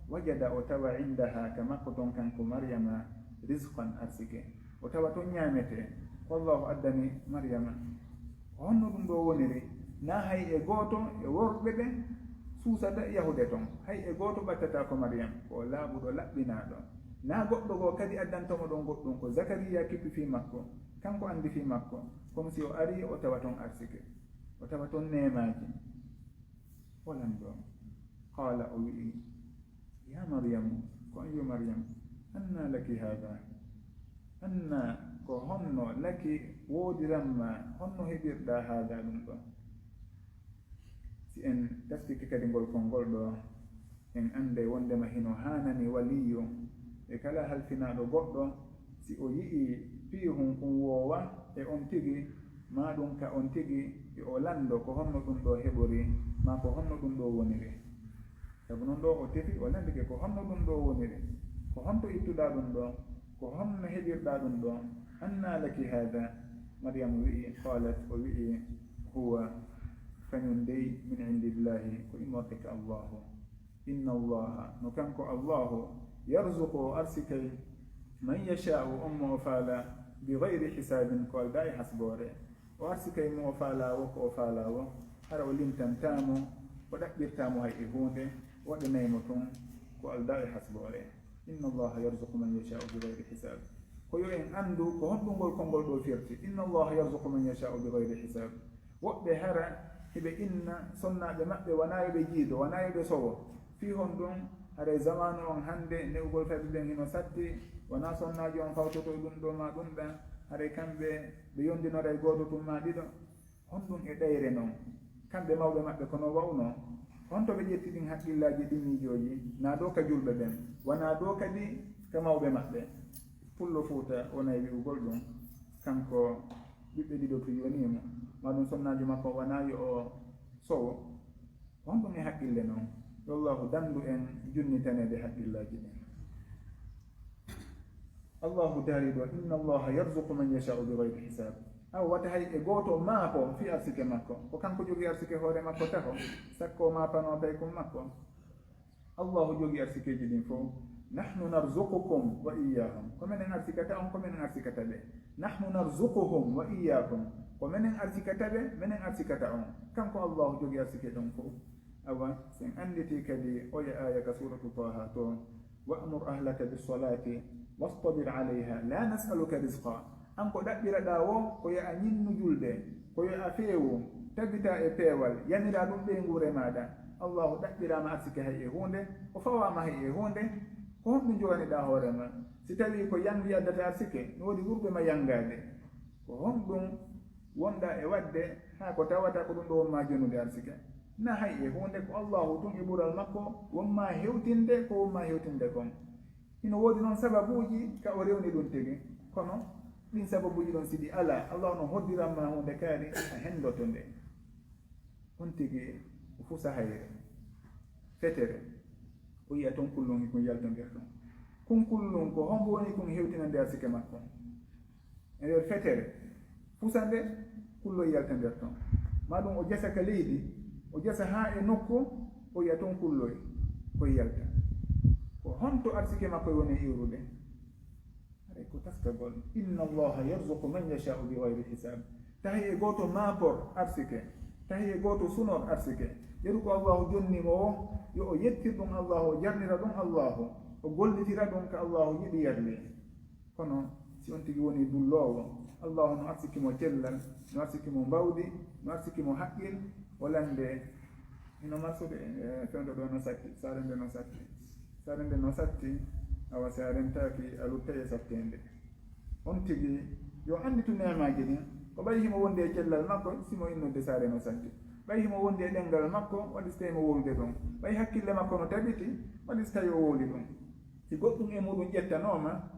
wajada, o tawa, indaha, ka makko ton kanko Maryama, rizqan, arsike. O tawa ton ñaametee. Ko Allahu addani Maryama. Ko honno ɗum ɗoo woniri? Naa hay e gooto e worɓe ɓen suusata yahude ton. Hay e gooto ɓattataa ko Maryam. Ko o laaɓuɗo, laɓɓinaaɗo. Naa goɗɗo goo kadi addanto mo ɗon goɗɗum. Ko Zakariya kippi fii makko. Kanko anndi fii makko. Comme si o arii, o tawa ton arsike. O tawa ton neemaaji. Walan ɗon. Qaala, o wi'i, "Ya Maryamu, ko an yo Maryam, anna laki haada? Anna, ko honno, laki, woodiran ma, honno heɓirɗaa haada ɗum ɗoo?" Si en taskike kadi ngol konngol ɗoo, en annday wonndema hino haanani waliyu e kala halfinaaɗo goɗɗo, si o yi'ii piihun kun woowa e on tigi, maa ɗun ka on tigi, yo o lanndo ko honno ɗun ɗoo heɓori, maa ko honno ɗun ɗoo woniri. Sabu non ɗoo o tefi, o lanndike ko honno ɗun ɗoo woniri, ko honto ittuɗaa ɗun ɗoo, ko honno heɓirɗaa ɗun ɗoo, anna laki haada? Maryamu wi'i, qaalat, o wi'i, huwa, kañun dey, min indillahi, ko immorde ka Allaahu. Inna Allaha, no kanko Allaahu, yarzuqu, o arsikay, man yashaa'u, on mo o faalaa, bi gayri hisaabin, ko aldaa e hasboore. O arsikay mo o faalaa woo, ko o faalaa woo, hara o lintantaa mo, o ɗaɓɓirtaa mo hay e huunde, o waɗanay mo tun ko aldaa e hasboore. Inna Allaha yarzuqu man yashaa'u bi gayri hisaab. Ko yo en anndu ko honɗun ngol konngol ɗoo firti. Inna Allaha yarzuqu man yashaa'u bi gayri hisaab. Woɓɓe hara hiɓe inna sonnaaɓe maɓɓe wanaa yo ɓe jiido, wanaa yo ɓe sowo. Fii honɗun? Haray zamaanu on hannde, ne'ugol tawi ɓen hino satti, wanaa sonnaajo on fawtoto e ɗun ɗoo maa ɗun ɗaa, haray kamɓe ɓe yondinoray gooto tun maa ɗiɗo. Honɗun e ɗayre non? Kamɓe mawɓe maɓɓe ko non wa'unoo? Honto ɓe ƴetti ɗin haqqillaaji ɗin miijooji? Naa ɗoo ka julɓe ɓen, wanaa ɗoo kadi ka mawɓe maɓɓe. Pullo Fuuta wonay wi'ugol ɗun, kanko ɓiɓɓe ɗiɗo tun yonii mo, maa ɗun sonnaajo makko wanaa yo o sowo. Honɗun e haqqille non? Yo Allaahu dandu en junnitaneede haqqillaaji ɗin. Allaahu daali ɗoo, "Inna Allaaha yarzuqu man yashaa'u bi gayri hisaab." Awa wata hay e gooto maako fii arsike makko. Ko kanko jogii arsike hoore makko taho, sakko maapanoo taykun makko. Allaahu jogii arsikeeji ɗin fow. "Nahnu narzuqukum wa iyyaahum." Ko menen arsikata on, ko menen arsikata ɓe. "Nahnu narzuquhum wa iyyaakum." Ko menen arsikata ɓe, menen arsikata on. Kanko Allaahu jogii arsike ɗon fow. Awa, si en annditii kadi oya aaya ka suuratu Taaha to, "Wa'mur ahlaka bis-salaati wastabir alayha, laa nas'aluka rizqaa." An ko ɗaɓɓiraɗaa woo, ko yo a ñinnu julde, ko yo a feewu, tabitaa e peewal, yamiraa ɗun ɓeynguure maaɗa. Allaahu ɗaɓɓiraama arsike hay e huunde, o fawaama hay e huunde. Ko honɗun joganiɗaa hoore maa? Si tawii ko yangi addata arsike, no woodi ɓurɓe ma yangaade. Ko honɗun wonɗaa e waɗde, haa ko tawata ko ɗun ɗoo won maa jonude arsike? Naa hay e huunde, ko Allaahu tun e ɓural makko won maa hewtinde ko won maa hewtinde kon. Hino woodi non sababuuji ka o rewni ɗun tigi, kono ɗin sababuuji ɗon si ɗi alaa, Allaahu no hoddiran maa huunde kaari, a henndoto nde. On tigi o fusa hayre, fetere, o yi'a ton kullun kun yalta nder ton. Kun kullun ko hombo woni kun hewtinande arsike makko? E nder fetere, fusa nde, kulloy yalta nder ton. Maa ɗun o jasa ka leydi, O jasa haa e nokku, o yi'a ton kulloy, koy yalta. Ko honto arsike makko woni iwrude? Haray ko taskagol. Inna Allaha yarzuqu man yasha'u bi ghayri hisab. Tahi e gooto maapor arsike, tahi e gooto sunor arsike. Yeru ko Allahu jonni mo o, yo o yettir ɗum Allahu, o jarnira ɗum Allahu, o gollitira ɗum ka Allahu yiɗi yarli. Kono si on tigi woni dulloowo, Allahu no arsiki mo cellal, no arsiki mo mbawdi, no arsiki mo haqqil, o lande hino marsude, e fewndo ɗo no satti, saare nde no satti, saare nde no satti, awa si a rentaaki, a luttay e satteende. On tigi, yo annditu neemaaji ɗin, ko ɓay himo wondi e cellal makko, si mo innorde saare no satti. Ɓay himo wondi e ɗemngal makko, waɗi si tawi mo wowlude ɗum. Ɓay hakkille makko no tabiti, waɗi si tawi o wowli ɗum. Si goɗɗum e muɗum ƴettanooma,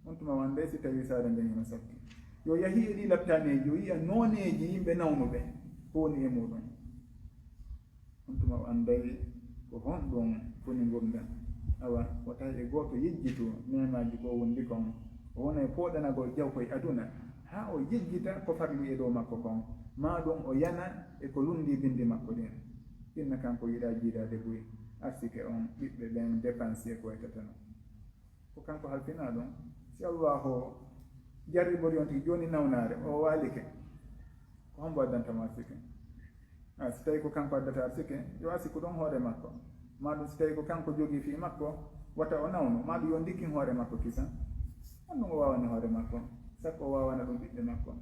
on tuma o annday si tawi saare nden hino satti. Yo yahi e ɗii laptaaneeji, o yi'a nooneeji yimɓe nawnuɓe ko woni e muɗum. On tuma o annday ko honɗum woni ngurndan. Awa, wota e gooto yejjitu neemaaji ko o wondi kon. O wona e pooɗanagol jawko e aduna, haa o yejjita ko farli e dow makko kon, maa ɗum o yana e ko lundi bindi makko ɗin. Inna kanko yiɗaa jiidaade buy, arsike on, ɓiɓɓe ɓen, dépense e ko waytata non. Ko kanko halfinaa ɗum. Si Allahu jarribori on tigi jooni nawnaare, o waalike, ko hombo addanta mo arsike? A, si tawi ko kanko addata arsike, yo asiku ɗon hoore makko. Maa ɗum si tawi ko kanko jogii fii makko, wata o nawnu, maa ɗum yo ndikkin hoore makko kisan. Honɗum o waawani hoore makko, sakko o waawana ɗum ɓiɓɓe makko.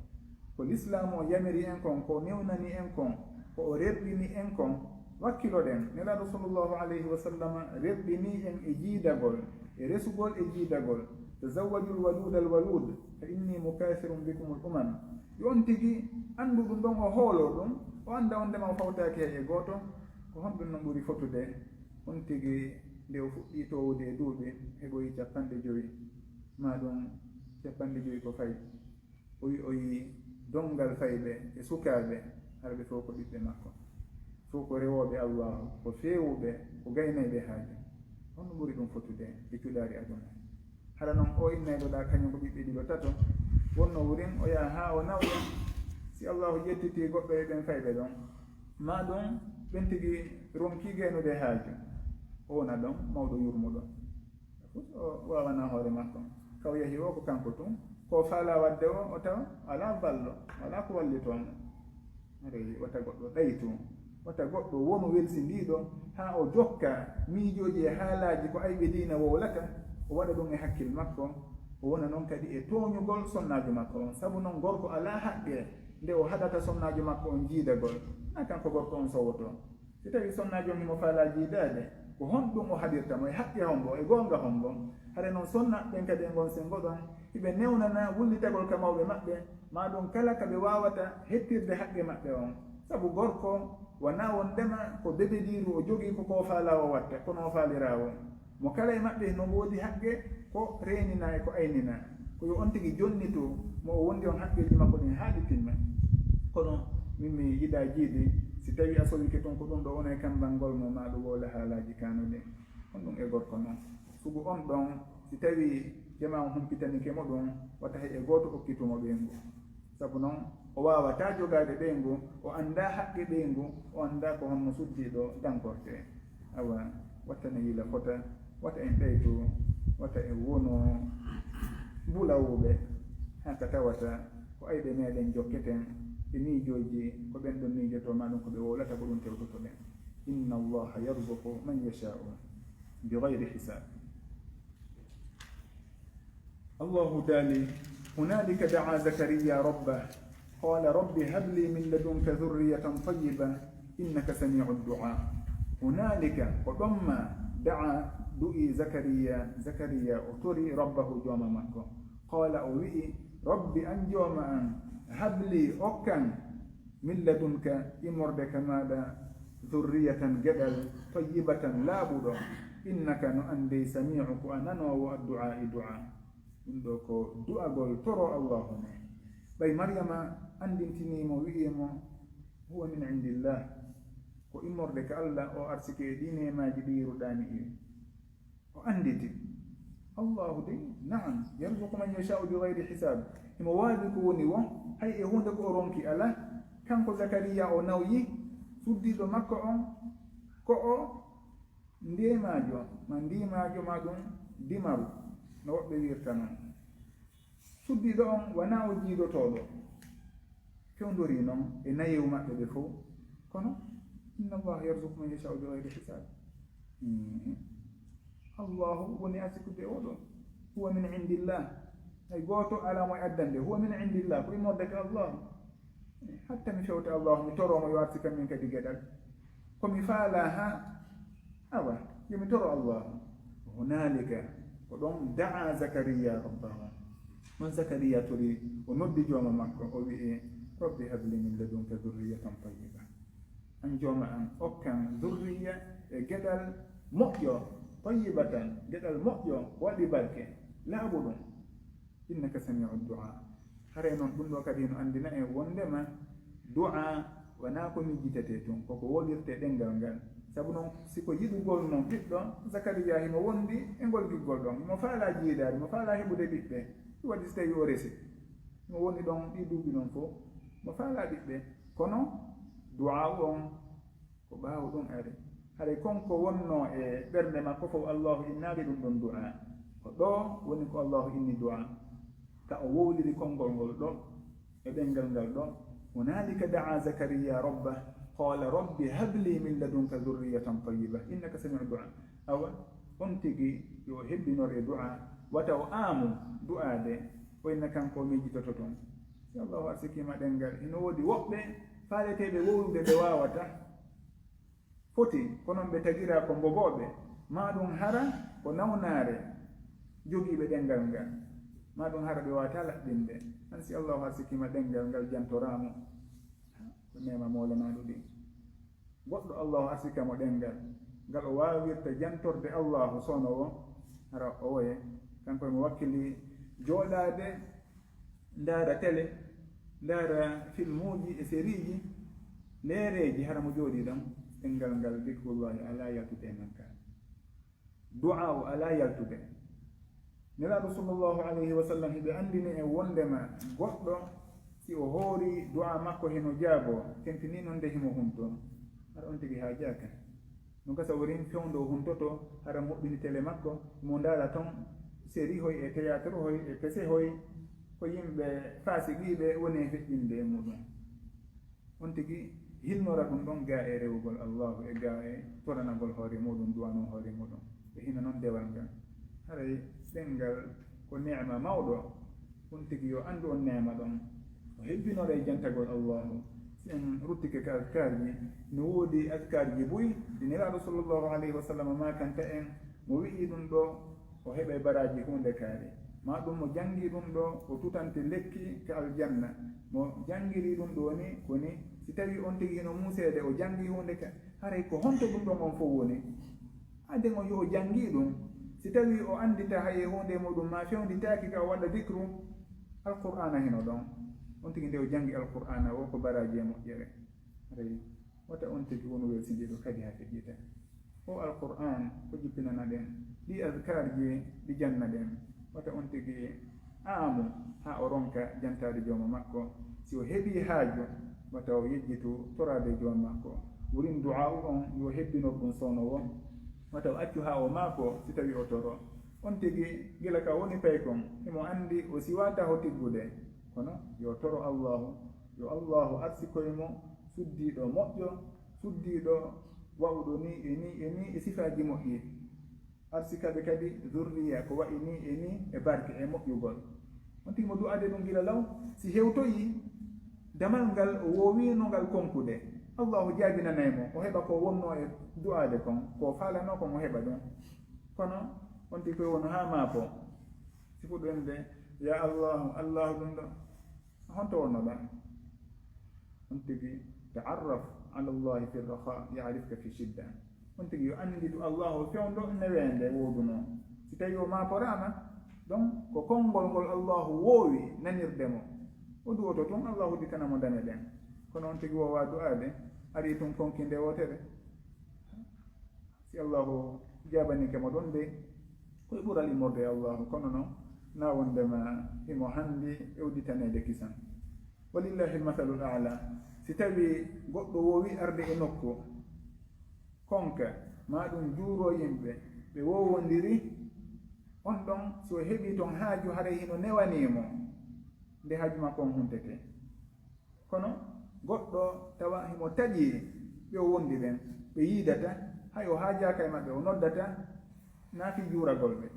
Ko Lislaamu on yamiri en kon, ko o newnani en kon, ko o rerɗini en kon, wakkiloɗen. Nelaaɗo sallallahu alayhi wa sallam rerɗini en e jiidagol, e resugol e jiidagol. Tazawwajul waluudal waluud, fa inni mukaasirun bikumul umam. Yo on tigi anndu ɗum ɗon, o hooloo ɗum, o annda on ndema o fawtaaki hay e gooto. Ko honɗum no ɓuri fotude? On tigi nde o fuɗɗii toowude e duuɓi, heɓoyi cappanɗe jowi, maa ɗum cappanɗe jowi ko fayi. O wi'oyi donngal fayɓe e sukaaɓe, hara ɓe fow ko ɓiɓɓe makko. Fow ko rewooɓe Allaahu, ko feewuɓe, ko gaynayɓe haaju. Honno ɓuri ɗum fotude e cuɗaari aduna? Hara non oo innayɗo ɗaa kañum ko ɓiɓɓe ɗiɗo tato, wonno wurin o yaha haa o nawya. Si Allaahu ƴettitii goɗɗo e ɓen fayɓe ɗon, maa ɗum ɓen tigi ronkii gaynude haaju, o wona ɗon mawɗo yurmuɗo. Fof o waawanaa hoore makko. Ka o yahi o ko kanko tun. Ko o faalaa waɗde o, o tawa alaa ballo, alaa ko wallitoo mo. Haray wata goɗɗo ɗaytu, wata goɗɗo wonu welsindiiɗo haa o jokka miijooji e haalaaji ko ayɓe diina wowlata, o waɗa ɗum e hakkil makko, o wona non kadi e tooñugol sonnaajo makko on. Sabu non gorko alaa haqqe nde o haɗata sonnaajo makko on jiidagol, na kanko gorko on sowotoo. Si tawii sonnaajo on himo faalaa jiidaade, ko honɗum o haɗirta mo? E haqqe hombo? E goonga hombo? Hare non sonnaaɓe ɓen kadi e ngon senngo ɗon, hiɓe newnana wullitagol ka mawɓe maɓɓe, maa ɗum kala ka ɓe waawata hettirde haqqe maɓɓe on. Sabu gorko wanaa wonndema ko bebediiru o jogii ko ko o faalaa o watta, kono o faaliraa won. Mo kala e maɓɓe hino woodi haqqe ko reeninaa e ko ayninaa. Ko yo on tigi jonnitu mo o wondi on haqqeeji makko ɗin haa ɗi timma. Kono min mi yiɗaa jiidi, si tawii a sowike tun ko ɗum ɗo wona e kammbangol mo, maa ɗum wowla haalaaji kaanuɗi. Honɗum e gorko non? Sugu on ɗon, si tawii jamaa on humpitanike mo ɗum, wata hay e gooto okkitu mo ɓeyngu. Sabu non, o waawataa jogaade ɓeyngu, o anndaa haqqe ɓeyngu, o anndaa ko honno suddiiɗo dankortee. Awa, wata en yila fota, wata en ɗaytu, wata en wonu bulawuɓe, haa ka tawata ko ayɓe meɗen jokketen e miijooji, ko ɓen ɗon miijotoo, maa ɗum ko ɓe wowlata, ko ɗum tewtoto ɓen. Inna Allaha yarzuqu man yashaa'u bi ghayri hisaab. Allahu daali, هنالك دعا زكريا ربه قال رب هب لي من لدنك ذرية طيبة إنك سميع الدعاء. هنالك، ko ɗon maa, دعا, du'ii Zakariya, Zakariya o tori ربه, Jooma makko. قال, o wi'i, رب, an Jooma an, هب لي, okkan, من لدنك, immorde ka maaɗa, ذرية, geɗal, طيبة, laaɓuɗo, إنك, no an dey, سميع, ko a nanoowo, الدعاء, du'a. Ɗum ɗoo ko du'agol toro Allaahu ne. Ɓay Maryama anndintinii mo, wi'ii mo, هو من عند الله, ko immorde ka Alla, o arsike e ɗii neemaaji ɗi yi'uɗaa mi ɗin. O annditi. Allaahu dey, نعم, يرزق من يشاء بغير حساب. Himo waawi ko woni woo, hay e huunde ko o ronki alaa. Kanko Zakariya o nawyi, Suddiiɗo makko on ko o ndimaajo, ma ndimaajo ma ɗun dimaru, no woɓɓe wi'irta non. Suddiiɗo on wanaa o jiidotooɗo. Fewndori non e nayewu maɓɓe ɓe fow. Kono, inna Allaha yarzuqu man yasha'u bi ghayri hisab. Mhm. Allahu woni arsikude o ɗon. Huwa min indillah. Hay gooto alaa mo e addande. Huwa min indillah. Ko immorde ka Allahu. Hatta mi fewta Allahu, mi toroo mo yo arsikan min kadi geɗal. Ko mi faalaa haa, awa, yo mi toro Allahu. Hunalika, ko ɗon da'a Zakariya rabbahu. Non Zakariya tori, o noddi jooma makko, o wi'i, "Rabbi habli min ladunka dhurriyatan tayyiba." An jooma an, okkan dhurriya e geɗal moƴƴo, tayyibatan, geɗal moƴƴo, waɗi barke, laaɓuɗum. Innaka sami'u du'a. Haray non ɗum ɗo kadi no anndina en wondema du'a wanaa ko miijitetee tun, ko ko wolirtee ɗemngal ngal. Sabu non, si ko yiɗugol non ɓiɗɗo, Zakariya himo wondi e ngol giggol ɗon. Himo faalaa jiidaade, himo faalaa heɓude ɓiɓɓe. Ɗum waɗi si tawii o resi. Himo wondi ɗon ɗii duuɓi ɗon fow. Himo faalaa ɓiɓɓe. Kono du'a on ko ɓaawo ɗun ari. Haray kon ko wonnoo e ɓernde makko fow, Allahu innaali ɗun ɗon du'a. Ko ɗoo woni ko Allahu inni du'a. Ka o wowliri konngol ngol ɗoo, e ɗemngal ngal ɗoo. Hunalika da'a Zakariya rabbah, qala rabbi habli min ladunka dhurriyatan tayyiba, innaka sami'u du'a. Awa, on tigi yo hebbinor e du'a, wata o aamu du'aade, o inna kanko o miijitoto tun. Si Allahu arsikiima ɗemngal, hino woodi woɓɓe faaleteeɓe wowlude ɓe waawataa. Foti ko non ɓe tagiraa ko mbogooɓe, maa ɗum hara ko nawnaare jogiiɓe ɗemngal ngal, maa ɗum hara ɓe waawataa laɓɓinde. An si Allahu arsikiima ɗemngal ngal jantoraama, ko neema moolanaaɗo ɗin. Goɗɗo Allahu arsika mo ɗemngal ngal o waawirta jantorde Allahu soono woo, hara o woye, kanko e mo wakkili jooɗaade ndaara tele, ndaara filmuuji e seriiji, leereeji, hara mo jooɗii ɗon, ɗemngal ngal, dikrullahi alaa yaltude e makka. Du'aa o alaa yaltude. Nelaaɗo sallallahu alayhi wa sallam hiɓe anndini en wonndema goɗɗo, si o hoori du'aa makko hino jaaboo, tentinii non nde himo huntoo. Hara on tigi haajaaka. No gasa wurin fewndo o huntotoo, hara moɓɓini tele makko, mo ndaara ton seri hoy e théâtre hoy e pese hoy, ko yimɓe faasiqiiɓe woni e feƴƴinde e muɗum. On tigi hilnora ɗum ɗon gaa e rewugol Allahu e gaa e toranagol hoore muɗum, du'anoo hoore muɗum. E hino non dewal ngal. Haray ɗemngal ko neema mawɗo. On tigi yo anndu on neema ɗon. O hebbinoree jantagol Allahu. Si en ruttike ka azkaarji, no woodi azkaarji buy ɗi Nelaaɗo sallallahu alayhi wa sallam maakanta en, mo wi'i ɗum ɗo, o heɓay baraaji huunde kaari. Maa ɗum mo janngii ɗum ɗo, o tutante lekki ka aljanna. Mo janngirii ɗum ɗo ni, ko ni, si tawii on tigi hino muuseede, o janngii huunde ka, haray ko honto ɗum ɗon on fow woni? Aden on yo o janngii ɗum. Si tawii o anndita hay e huunde e muɗum, maa fewnditaaki ka o waɗa dikru, Alqur'aana hino ɗon. On tigi nde o janngi Alqur'aana, wo ko baraaji e moƴƴere. Haray wata on tigi wonu welsindiiɗo kadi haa feƴƴita. O Alqur'aan ko jippinana ɗen, ɗii azkaarji ɗi janna ɗen. Wata on tigi aamu haa o ronka jantaade jooma makko. Si o heɓii haaju, wata o yejjitu toraade jooma makko. Wurin du'aa'u on yo hebbinor ɗum soono woo. Wata o accu haa o maako si tawii o toro. On tigi, gila ka woni paykon, himo anndi o siwataa ho tiggude. Kono yo toro Allaahu, yo Allaahu arsikoy mo suddiiɗo moƴƴo, suddiiɗo wa'uɗo nii e nii e nii e sifaaji moƴƴi. Arsika ɓe kadi zurriya ko wa'i nii e nii e barke e moƴƴugol. On tigi mo du'aade ɗum gila law, si hewtoyii damal ngal o woowiino ngal konkude, Allaahu jaabinanay mo, o heɓa ko wonnoo e du'aade kon, ko o faalanoo kon o heɓa ɗum. Kono on tigi koy wonu haa maako, si fuɗɗo innde, "Yaa Allaahu, Allaahu ɗum ɗo." Honto wonnoɗaa? On tigi, ta'arraf ala Allahi fi raha, ya'rifka fi shidda. On tigi yo annditu Allahu fewndo neweende woodunoo. Si tawii o maakoraama, ɗon ko konngol ngol Allahu woowi nanirde mo. O du'oto tun, Allahu udditana mo dame ɗen. Kono on tigi woowaa du'aade, arii tun konki nde wootere. Si Allahu jaabanike mo ɗon dey, ko e ɓural immorde e Allahu, kono non, na wondema himo hanndi e udditaneede kisan. Walillahi almasalul a'la. Si tawii goɗɗo woowi arde e nokku, konka, maa ɗum juuroo yimɓe, ɓe woowondiri, on ɗon, si o heɓii ton haaju, haray hino newanii mo, nde haaju makko on huntete. Kono goɗɗo tawa himo taƴi ɓe o wondi ɓen, ɓe yiidata, hay o haajaaka e maɓɓe, o noddata, naa fii juuragol ɓe.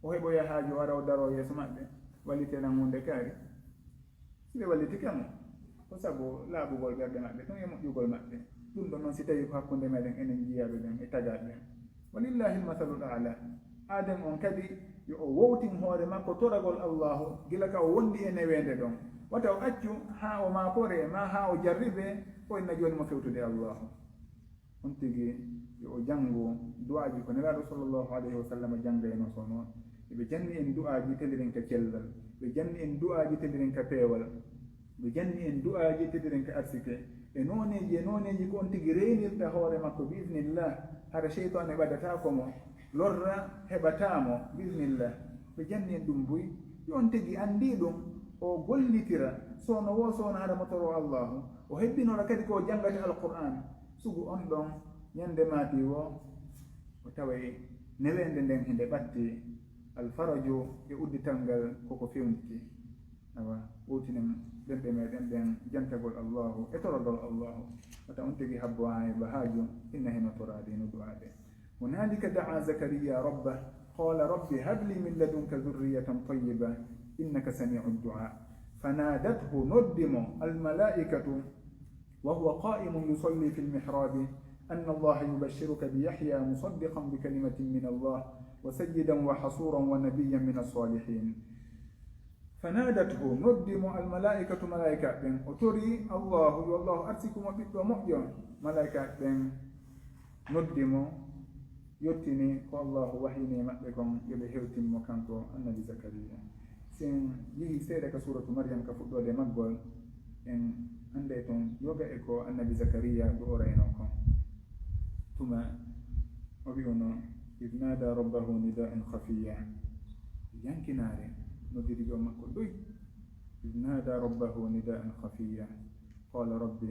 O heɓoya haaju, o ara o daroo yeeso maɓɓe, wallitee lan huunde kaari. Si ɓe wallitike mo, ko sabu laaɓugol ɓerɗe maɓɓe tun e moƴƴugol maɓɓe. Ɗum ɗon non, si tawii ko hakkunde meɗen enen jiyaaɓe ɓen e tagaaɓe ɓen. Walillahi almasalul a'la. Aaden on kadi, yo o wowtin hoore makko toragol Allaahu, gila ka o wondi e neweende ɗon. Wata o accu haa o maakoree, maa haa o jarribee, o inna jooni mo fewtude Allaahu. On tigi, yo o janngu du'aaji ko Nelaaɗo sallallahu alayhi wa sallam janngaynoo soono. Ɓe janni en du'aaji tellirin ka cellal. Ɓe janni en du'aaji tellirin ka peewal. Ɓe janni en du'aaji tellirin ka arsike. E nooneeji, e nooneeji ko on tigi reenirta hoore makko, bi iznillah. Hara seytaane ɓadataako mo, lorra heɓataa mo, bi iznillah. Ɓe janni en ɗum buy. Yo on tigi anndi ɗum, o gollitira. Soono woo soono hara mo toroo Allaahu. O hebbinora kadi ko o janngata Alqur'aan. Sugu on ɗon, ɲande maati woo, o taway neweende nden hinde ɓatti, alfaraju e uddital ngal koko fewnditi. Awa, wowtinen ɓerɗe meɗen ɗen jantagol Allaahu e toragol Allaahu. Wata on tigi habbo haa heɓa haaju, inna hino toraade, hino du'aade. هنالك دعا زكريا ربه قال رب هب لي من لدنك ذرية طيبة إنك سميع الدعاء. فنادته, noddi mo, الملائكة وهو قائم يصلي في المحراب أن الله يبشرك بيحيى مصدقا بكلمة من الله وسيدا وحصورا ونبيا من الصالحين. فنادته, noddi mo almalaa'ikatu, malaa'ika ɓen, o tori Allaahu, yo Allaahu arsiku mo ɓiɗɗo moƴƴo. Malaa'ika ɓen noddi mo, yottini ko Allaahu wahyini maɓɓe kon, yo ɓe hewtin mo kanko Annabi Zakariya. Si en yehii seeɗa ka suuratu Maryam ka fuɗɗoode maggol, en annday ton yoga e ko Annabi Zakariya du'oraynoo kon. Tuma o wi'unoo, إذ نادى ربه نداء خفيا. Yankinaare noddiri Joomi makko ɗoy. إذ نادى ربه نداء خفيا قال رب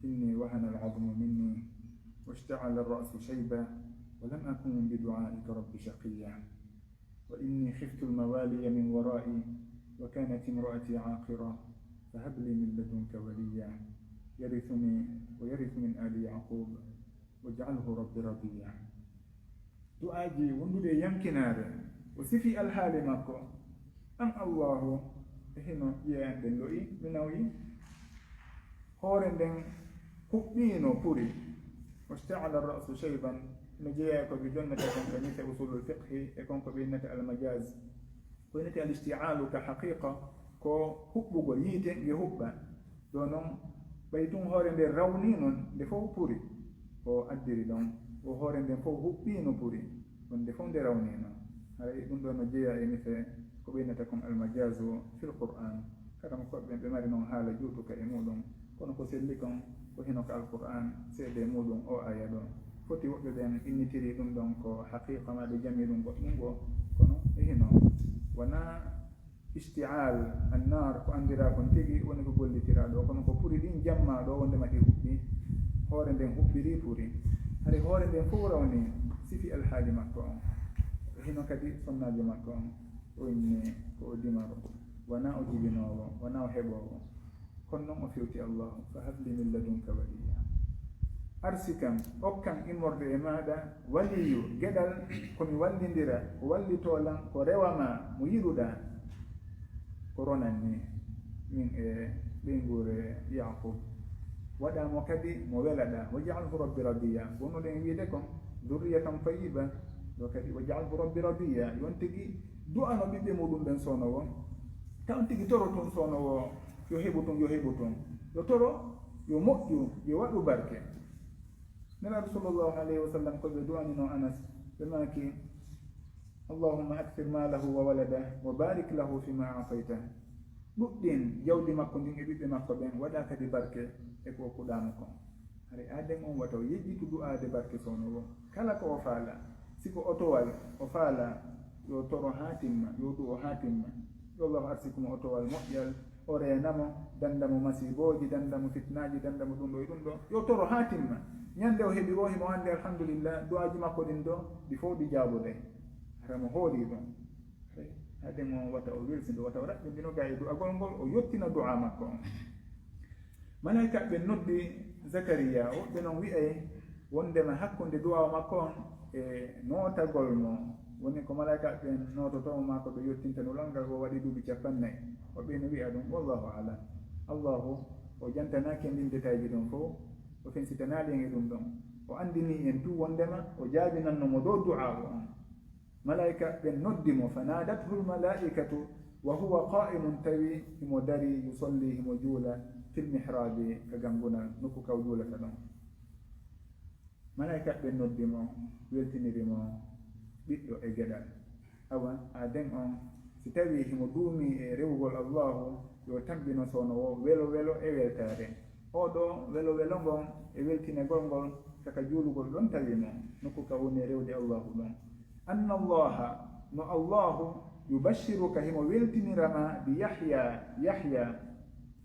إني وهن العظم مني واشتعل الرأس شيبا ولم أكن بدعائك رب شقيا وإني خفت الموالي من ورائي وكانت امرأتي عاقرا فهب لي من لدنك وليا يرثني ويرث من آل يعقوب واجعله رب رضيا. Du'aaji wondude e yankinaare, o sifi alhaali makko. An Allaahu, e hino ƴi'e an ɗen lo'i, mi nawyi. Hoore nden huɓɓiino, puri. واشتعل الرأس شيبا, no jeyaa e ko ɓe jonnata kon ka mise usulul fiqhi, e kon ko ɓe innata almajaz. Ko innete al-ishti'aalu ka haqiiqa, ko huɓɓugol yiite, nge huɓɓa. Ɗoo non, ɓay tun hoore nden rawnii non, nde fow puri. Ko addiri ɗon, o hoore nden fow huɓɓiino puri. Ɗon nde fow nde rawnii non. Haray ɗum ɗoo no jeyaa e mise ko ɓe innata kon almajaazu fil Qur'aan. Karamokooɓe ɓen ɓe mari non haala juutuka e muuɗum. Kono ko selli kon, ko hino ka Alqur'aan, seedee muuɗum oo aaya ɗoo. Foti woɓɓe ɓen innitirii ɗum ɗon ko haqiiqa maa ɓe jamii ɗum goɗɗum goo. Kono e hino, wanaa ishti'aal annaar, ko anndiraa kon tigi, woni ko gollitiraaɗo, kono ko puri ɗin jammaa ɗoo, wonndema ɗi huɓɓi, hoore nden huɓɓirii puri. Hari hoore nden fow rawnii, sifi alhaali makko on. E hino kadi sonnaajo makko on, o inni ko o dimaro, wanaa o jibinoowo, wanaa o heɓoowo. Kono non o fewti Allaahu, فهب لي من لدنك وليا. Arsikam, okkam immorde e maaɗa waliyu, geɗal, ko mi wallindira, ko wallitoo lan, ko rewa maa, mo yiɗuɗaa. Ko ronan nii, min e ɓeynguure Yaaquub. Waɗaa mo kadi mo welaɗaa. واجعله رب رضيا. Wonno ɗen wiide kon, ذرية طيبة. Ɗoo kadi, واجعله رب رضيا. Yo on tigi du'ano ɓiɓɓe muuɗum ɓen soono woo. Taw on tigi toro tun soono woo. Yo heɓu tun, yo heɓu tun. Yo toro, yo moƴƴu, yo waɗu barke. Nelaaɗo sallallahu alayhi wa sallam ko ɓe du'aninoo Anas, ɓe maaki, اللهم أكثر ماله وولده وبارك له فيما أعطيته. Ɗuɗɗin jawdi makko ndin e ɓiɓɓe makko ɓen, waɗaa kadi barke e ko okkuɗaa mo kon. Haray aaden on wata o yejjitu du'aade barke soono woo. Kala ko o faalaa, si ko otowal o faalaa, yo toro haa timma, yo du'o haa timma. Yo Allaahu arsiku mo otowal moƴƴal, O reena mo, danda mo masiibooji, danda mo fitnaaji, danda mo ɗun ɗoo e ɗun ɗoo. Yo toro haa timma. Ñande o heɓi woo, himo anndi, alhamdulillah, du'aaji makko ɗin ɗoo, ɗi fow ɗi jaaboday. Hara mo hoolii ɗun. Haden on wata o welsindo, wata o raɓɓindino gaa e du'agol ngol, o yottina du'aa makko on. Malaa'ikaaɓe ɓen noddi Zakariyaa, woɓɓe non wi'ay wondema hakkunde du'aawo makko on e nootagol mo, woni ko malaa'ikaaɓe ɓen noototoo mo maa ko ɓe yottinta nulal ngal, o waɗi duuɓi cappannayi. Woɓɓe no wi'a ɗun, wallahu a'lam. Allahu, o jantanaaki en ɗin detayji ɗon fow, o fensitanaali en e ɗun ɗon. O anndinii en tun wondema o jaabinanno mo dow du'aawo on. Malaa'ika ɓen noddi mo, فنادته الملائكة وهو قائم, tawi himo darii, يصلي, himo juula, في المحراب, ka gangunal, nokku ka o juulata ɗon. Malaa'ika ɓen noddi mo, weltiniri mo ɓiɗɗo e geɗal. Awa, aaden on, si tawii himo duumii e rewugol Allaahu, yo tambino soono woo welo welo e weltaare. Oo ɗoo welo welo ngon e weltinagol ngol, ka ka juulugol ɗon tawi mo, nokku ka woni e rewde Allaahu ɗon. أن الله, no Allaahu, يبشرك, himo weltinira ma, بيحيى, Yahyaa.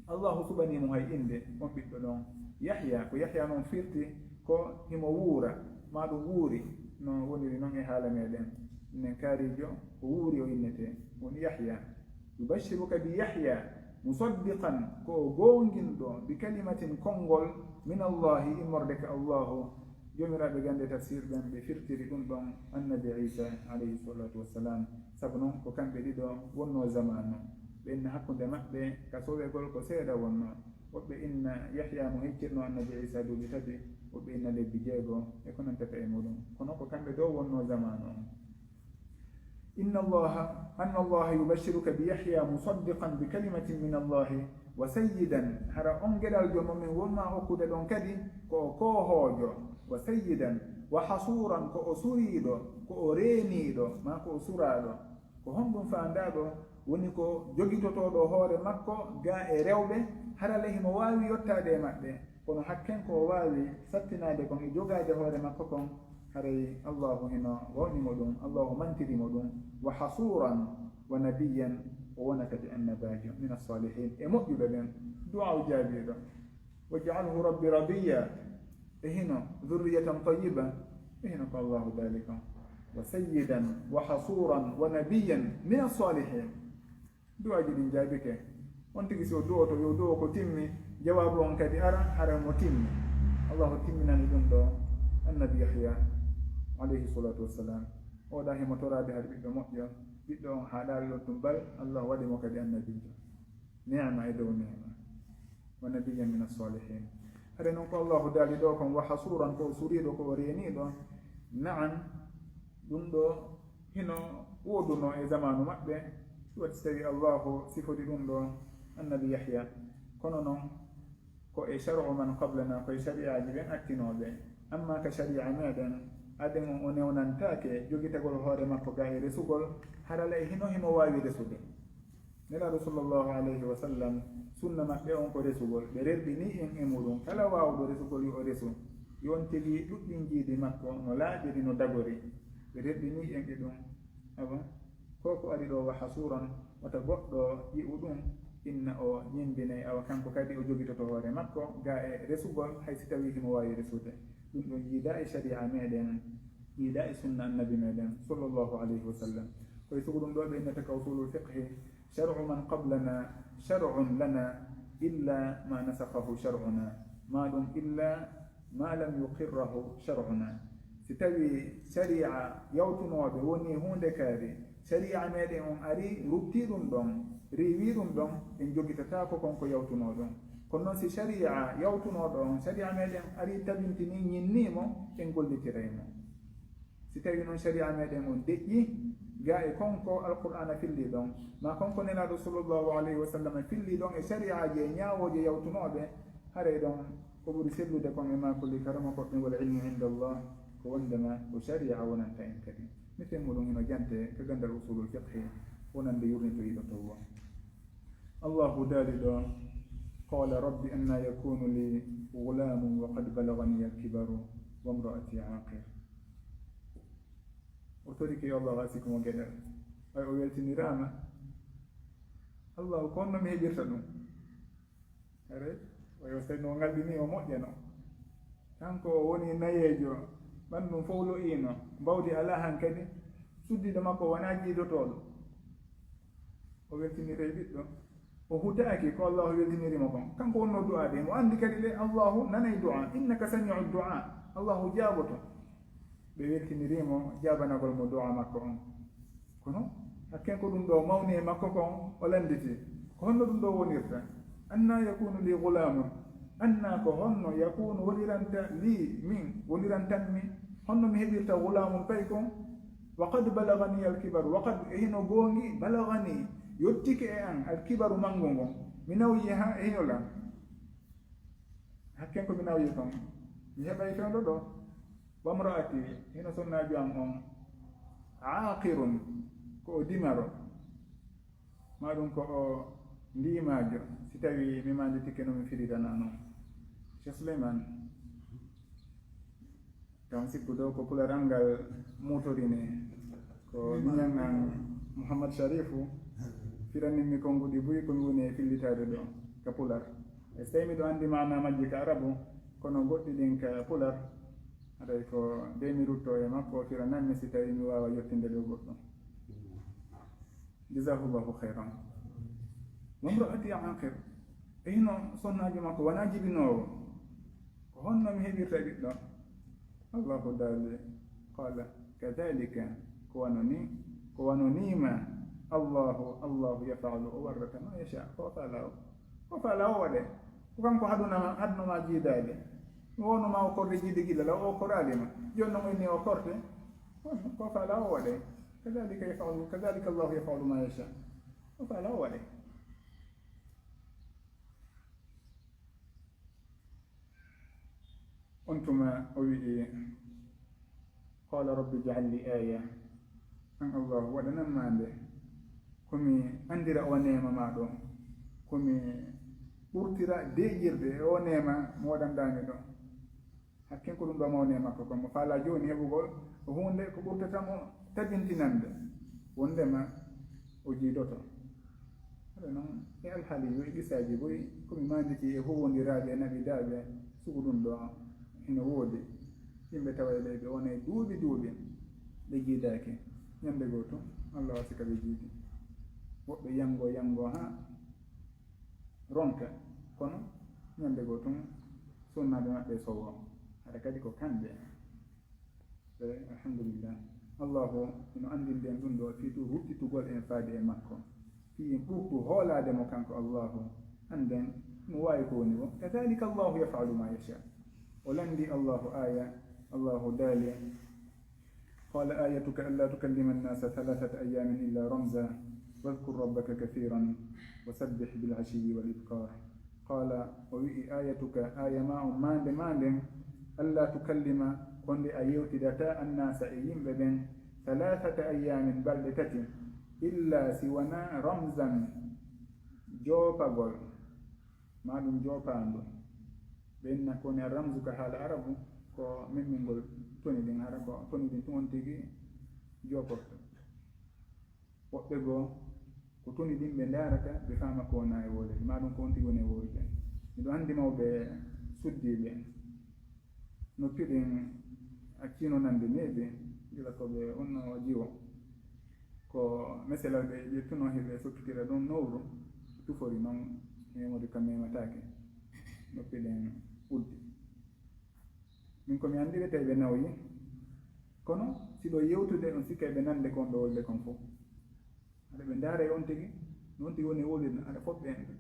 Allaahu suɓanii mo hay innde, on ɓiɗɗo ɗon. Yahyaa, ko Yahyaa non firti, ko himo wuura, maa ɗun wuuri, no woniri non e haala meɗen. Nen kaarijo, o wuuri o innetee, woni Yahyaa. يبشرك بيحيى مصدقا, ko o goonginɗo, بكلمة, konngol, من الله, immorde ka Allaahu. Joomiraaɓe gannde tafsir ɓen, ɓe firtiri ɗun ɗon Annabi Iisaa, alayhi salaatu wassalaam, sabu non ko kamɓe ɗiɗo wonnoo zamaanu. Ɓe inna hakkunde maɓɓe ka sowegol ko seeɗa wonnoo. Woɓɓe inna Yahyaa mo hiccirnoo Annabi Iisaa duuɓi tati, woɓɓe inna lebbi jeego, e ko nantata e muɗum. Kono ko kamɓe ɗoo wonnoo zamaanu on. إن الله، أن الله يبشرك بيحيى مصدقا بكلمة من الله وسيدا، hara on geɗaljo mo min wonmaa okkude ɗon kadi ko o koohoojo, وسيدا، وحصورا، ko o suriiɗo, ko o reeniiɗo, maa ko o suraaɗo. Ko honɗun faandaa ɗoo? Woni ko jogitotooɗo hoore makko gaa e rewɓe, hara le himo waawi yottaade e maɓɓe. Kono hakken ko o waawi sattinaade kon e jogaade hoore makko kon, haray Allaahu hino wawni mo ɗun, Allaahu mantiri mo ɗun, وحصورا ونبيا، o wona kadi annabaajo, من الصالحين، e moƴƴuɓe ɓen, du'aaw jaabiiɗo. واجعله رب رضيا، e hino, ذرية طيبة، e hino ko Allaahu daali kon. وسيدا وحصورا ونبيا من الصالحين. Du'aaji ɗin jaabike. On tigi, si o du'oto, yo du'o ko timmi, jawaabu on kadi ara, hara mo timmi. Allaahu timminani ɗun ɗoo Annabi Yahyaa, alayhi salaatu wassalaam. Oo ɗaa himo toraade hari ɓiɗɗo moƴƴo, ɓiɗɗo on haaɗaali ɗon tun bal, Allaahu waɗi mo kadi annabiijo. Ni'ma e dow ni'ma. ونبيا من الصالحين. Hare non ko Allaahu daali ɗoo kon, وحصورا, ko o suriiɗo, ko o reeniiɗo. Na'am, ɗun ɗoo hino woodunoo e zamaanu maɓɓe, waɗi si tawii Allaahu sifori ɗun ɗoo Annabi Yahyaa. Kono non, ko e shar'u man qablana, ko e shari'aaji ɓen attinooɓe. Ammaa ka shari'a meɗen, aaden on o newnantaake jogitagol hoore makko gaa e resugol, hara le hino himo waawi resude. Nelaaɗo sallallahu alayhi wa sallam, sunna maɓɓe on ko resugol. Ɓe rerɗinii en e muɗum. Kala waawuɗo resugol yo o resu. Yo on tigi ɗuɗɗin jiidi makko no laaɓiri, no dagori. Ɓe rerɗinii en e ɗum. Awa, ko ko ari ɗoo, وحصورا, wata goɗɗo yi'u ɗum, inna o ñembinay, awa kanko kadi o jogitoto hoore makko, gaa e resugol, hay si tawii himo waawi resude. Ɗum ɗon yiidaa e shari'a meɗen, yiidaa e sunna Annabi meɗen, sallallahu alayhi wa sallam. Ko e sugu ɗum ɗoo ɓe innata ka usulul fiqhi, شرع من قبلنا شرع لنا إلا ما نسخه شرعنا. Maa ɗum إلا ما لم يقره شرعنا. Si tawii shari'a yawtunooɓe wonii huunde kaari, shari'a meɗen on arii ruttii ɗum ɗon, riiwii ɗum ɗon, en jogitataako kon ko yawtunoo ɗon. Kono non si shari'a yawtunooɗo on, shari'a meɗen arii tabintinii, ñinnii mo, en gollitiray mo. Si tawii non shari'a meɗen on deƴƴi, gaa e kon ko Alqur'aana fillii ɗon, maa kon ko Nelaaɗo sallallahu alayhi wa sallam fillii ɗon e shari'aaji e ñaawooje yawtunooɓe, haray ɗon ko ɓuri sellude kon e maakuli karamokooɓe ɓen, والعلم عند الله, ko wondema ko shari'a wonanta en kadi. Misen muɗum hino jante ka ganndal usulul fiqhi, wonande yurnitoyiiɗo taw on. Allaahu daali ɗoo, قال رب أنى يكون لي غلام وقد بلغني الكبر وامرأتي عاقر. O torike yo Allaahu arsiku mo geɗal. Ɓay o weltiniraama, Allahu, ko honno mi heɓirta ɗum? Hare, o yo senno ngalɗini, o moƴƴano. Kanko o woni nayeejo, ɓandu fow lo'iino, mbawdi alaa han kadi. Suddiiɗo makko wonaa jiidotooɗo. O weltinirii ɓiɗɗo. O hutaaki ko Allahu weltiniri mo kon. Kanko wonnoo du'aade, mo anndi kadi le Allahu nanay du'a. Innaka sami'u du'a. Allahu jaaboto. Ɓe weltinirii mo jaabanagol mo du'a makko on. Kono, hakken ko ɗum ɗoo mawni e makko kon, o lannditi. Ko honno ɗum ɗoo wonirta? Anna yakunu li gulaamun? Anna ko honno yakunu woniranta li min, wonirantanmi? Honno mi heɓirta gulaamun paykun? Wa qad balagani alkibaru, wa qad, e hino goongi, balagani, yottike e an, alkibaru manngu ngun. Mi nawyi ha e hino lan. Hakken ko mi nawyi kon. Mi heɓay fewndo ɗoo. Wa mra'ati, hino sonnaajo an on, aaqirun, ko o dimaro, maa ɗum ko o ndiimaajo, si tawii mi maanditike no mi firirana non. Cheikh Souleymane, kam sikku ɗoo ko pular an ngal muutorinee. Ko miñan an Mouhammad Sharifu, firanin mi konnguɗi buy ko mi woni e fillitaade ɗoo ka pular. E so tawii miɗo anndi maanaa majji ka arabu, kono goɗɗi ɗin ka pular, haray ko dey mi ruttoo e makko, o firanan mi si tawii mi waawaa yettinde ɗoo goɗɗum. Jazahullahu khairan. Wa mra'ati aqir. E hino sonnaajo makko wonaa jibinoowo. Ko honno mi heɓirta ɓiɗɗo? Allahu daali, qala, kadhalika, ko wano nii, ko wano nii ma, Allahu, Allahu yaf'alu, o warrata ma yasha, ko faalaa o, ko faalaa o waɗe. Ko kanko haɗunama, haɗunoma jiidaade. Mi wonuma o korre jiidi gila, law o koraali ma. Jooni non o inni o korte. Ko faalaa o waɗe. Kadhalika yaf'alu, kadhalika Allahu yaf'alu ma yasha. Ko faalaa o waɗe. On tuma o wi'i, qala rabbi ij'al li aya, an Allahu, waɗanan ma nde, ko mi anndira o neema ma ɗo, ko mi ɓurtira deeƴirde e o neema mo waɗanɗaa mi ɗo. Hakken ko ɗum ɗo mawni e makko kon, mo faalaa jooni heɓugol ko huunde ko ɓurtata mo tabintinande wondema o jiidoto. Haɗa non e alhaali yo e qisaaji boy, ko mi maanditi e huwondiraaɓe e naɓidaaɓe, sugu ɗum ɗo hino woodi. Yimɓe taway ɓe, ɓe wonay duuɓi duuɓi ɓe jiidaaki. Ñande goo tun, Allah wasi ka ɓe jiidi. Woɓɓe yango yango haa ronka, kono ñande goo tun, sunnaaɓe maɓɓe sowo. Haɗa kadi ko kamɓe. E, alhamdulillah. Allahu hino anndinde en ɗum ɗo, fii tun ruttitugol en faade e makko. Fii en ɓurtu hoolaade mo kanko Allahu. Annden himo waawi ko woni woo. Kadhalika Allahu yaf'alu ma yasha. O lanndii Allahu aaya, Allahu daali, qala ayatuka alla tukallima annasa thalathata ayamin illa ramza, wadhkur rabbaka kathiran, wa sabbih bil ashiyi wal ibkar. Qala, o wi'i, ayatuka, aaya ma on maande ma nden, alla tukallima, ko nde a yewtidataa annasa e yimɓe ɓen, thalathata ayamin, balɗe tati, illa si wanaa ramzan, joopagol, maa ɗum joopaandu. Ɓe inna ko woni ramzu ka haala arabu, ko memmingol toni ɗin, hara ko toni ɗin tun on tigi jooporto. Woɓɓe goo, ko toni ɗin ɓe ndaarata, ɓe faama ko wonaa e wowleede, maa ɗum ko on tigi woni e wowlude. Miɗo anndi mawɓe suddiiɓe, noppi ɗin acciino nande neeɓi, gila ko ɓe wonno jiwo. Ko meselal ɓe ƴettuno, hiɓe sottitira ɗum nowru, tufori non, memory ka memataake. Noppi ɗin uddi. Min ko mi anndi ɓe tawi ɓe nawyi, kono si ɗo yewtude on sikkay ɓe nande kon ɗo wolde kon fof. Haɗa ɓe ndaara e on tigi, no on tigi woni e wowlirde, haɗa fof ɓe enɗa.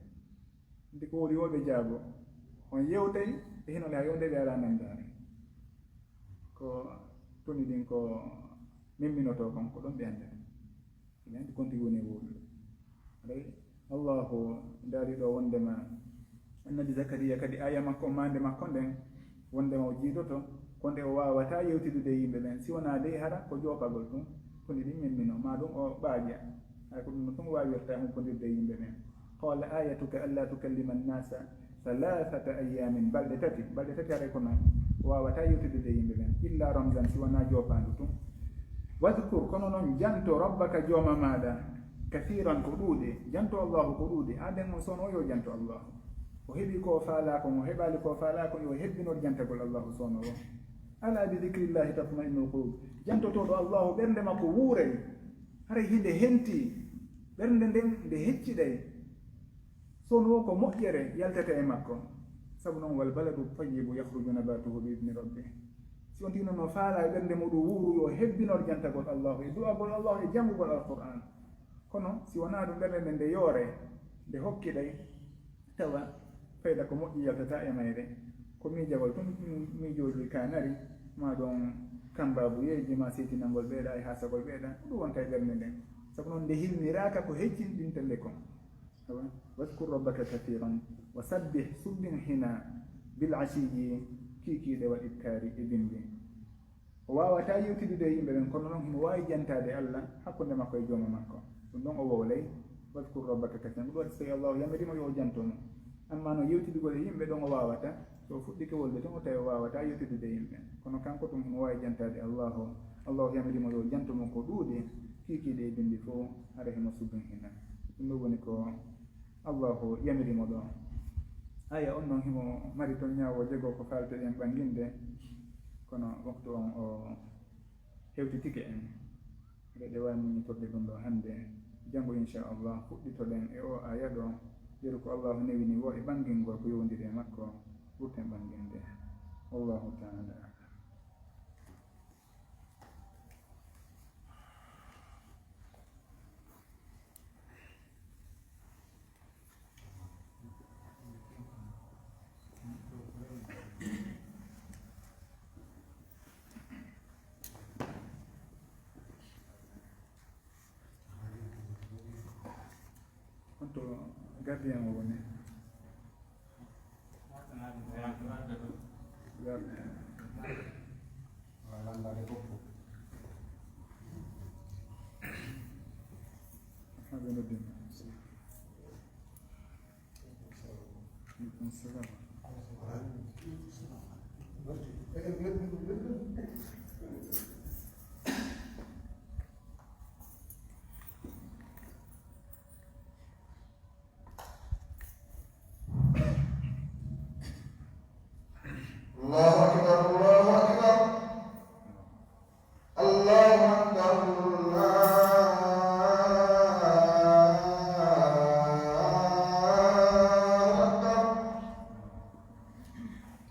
Nde ko wowli woo ɓe jaago. On yewtay, e hino le hay wonde ɓe alaa nandaare. Ko toni ɗin ko memminotoo kon, ko ɗon ɓe anndata. Ɓe anndi kon tigi woni e wowlude. Haray Allahu daali ɗo wondema Annabi Zakariya kadi aaya makko, maande makko nden, wondema o jiidoto, ko nde o waawataa yewtidude e yimɓe ɓen, si wonaa dey hara ko joopagol tun, toni ɗin memmino, maa ɗum o ɓaaƴa. Hay ko ɗum no tun waawirta humpondirde e yimɓe ɓen. Qala ayatuka alla tukallima annasa thalathata ayamin, balɗe tati, balɗe tati haray ko non, o waawataa yewtidude e yimɓe ɓen, illa ramzan, si wonaa joopaandu tun. Wadhkur, kono non janto, rabbaka, jooma maaɗa, Kathiran ko ɗuuɗe, janto Allahu ko ɗuuɗe. Aaden on soono o yo janto Allahu. O heɓi ko o faalaa kon, o heɓaali ko o faalaa kon, yo hebbinor jantagol Allahu soono o. Ala bi dhikrillahi tatma'innul qulub. Jantotooɗo Allahu ɓernde makko wuuray. Haray hinde henti. Ɓernde nden nde hecciɗay. Soono o ko moƴƴere yaltata e makko. Sabu non, wal baladu tayyibu yakhruju nabatuhu bi idni rabbih. Si on tigi non no faalaa e ɓernde muɗum wuuru, yo hebbinor jantagol Allahu e du'agol Allahu e janngugol Alqur'aan. Kono si wonaa ɗum, ɓernde nden nde yoore, nde hokkiɗay, tawa fayda ko moƴƴi yaltata e mayre. Ko miijagol tun, miijooji kaanari, maa ɗon kambaabuyeeji, maa seytinangol ɓeeɗa e haasagol ɓeeɗa, ko ɗum wonta e ɓernde nden. Sabu non nde hilniraaka ko heccinɗinta nde kon. Awa, wadhkur rabbaka kathiran, wa sabbih, subbin hina, bil ashiyyi, kiikiiɗe, wal ibkaari, e bimbi. O waawataa yewtidude e yimɓe ɓen, kono non himo waawi jantaade Alla hakkunde makko e jooma makko. Ɗum ɗon o wowlay, wadhkur rabbaka kathiran. Ko ɗum waɗi so tawi Allahu yamiri mo yo o janto mo. Amma no yewtidugol e yimɓe ɗon o waawata, so o fuɗɗike wolde tun o tawi o waawataa yewtidude e yimɓe. Kono kanko tun himo waawi jantaade Allahu. Allahu yamiri mo yo o janto mo ko ɗuuɗi, kiikiiɗe e bimbi fow, hara himo subbin hina. Ɗum ɗon woni ko Allahu yamiri mo ɗoo. Aaya on non himo mari ton ñaawooje goo ko faalteɗen ɓannginde, kono waktu on o hewtitike en. Hiɗen waawi muññitorde ɗum ɗoo hannde. Janngo, inchallah, fuɗɗitoɗen e oo aaya ɗoo, yeru ko Allahu newini woo e ɓanngingol ko yowondiri e makko, ɓurten ɓannginde. Wallahu ta'ala a'lam. Honto gardien o woni? Haa ɓe noddin. Aleykum salam. الله أكبر، الله أكبر. الله أكبر، الله أكبر.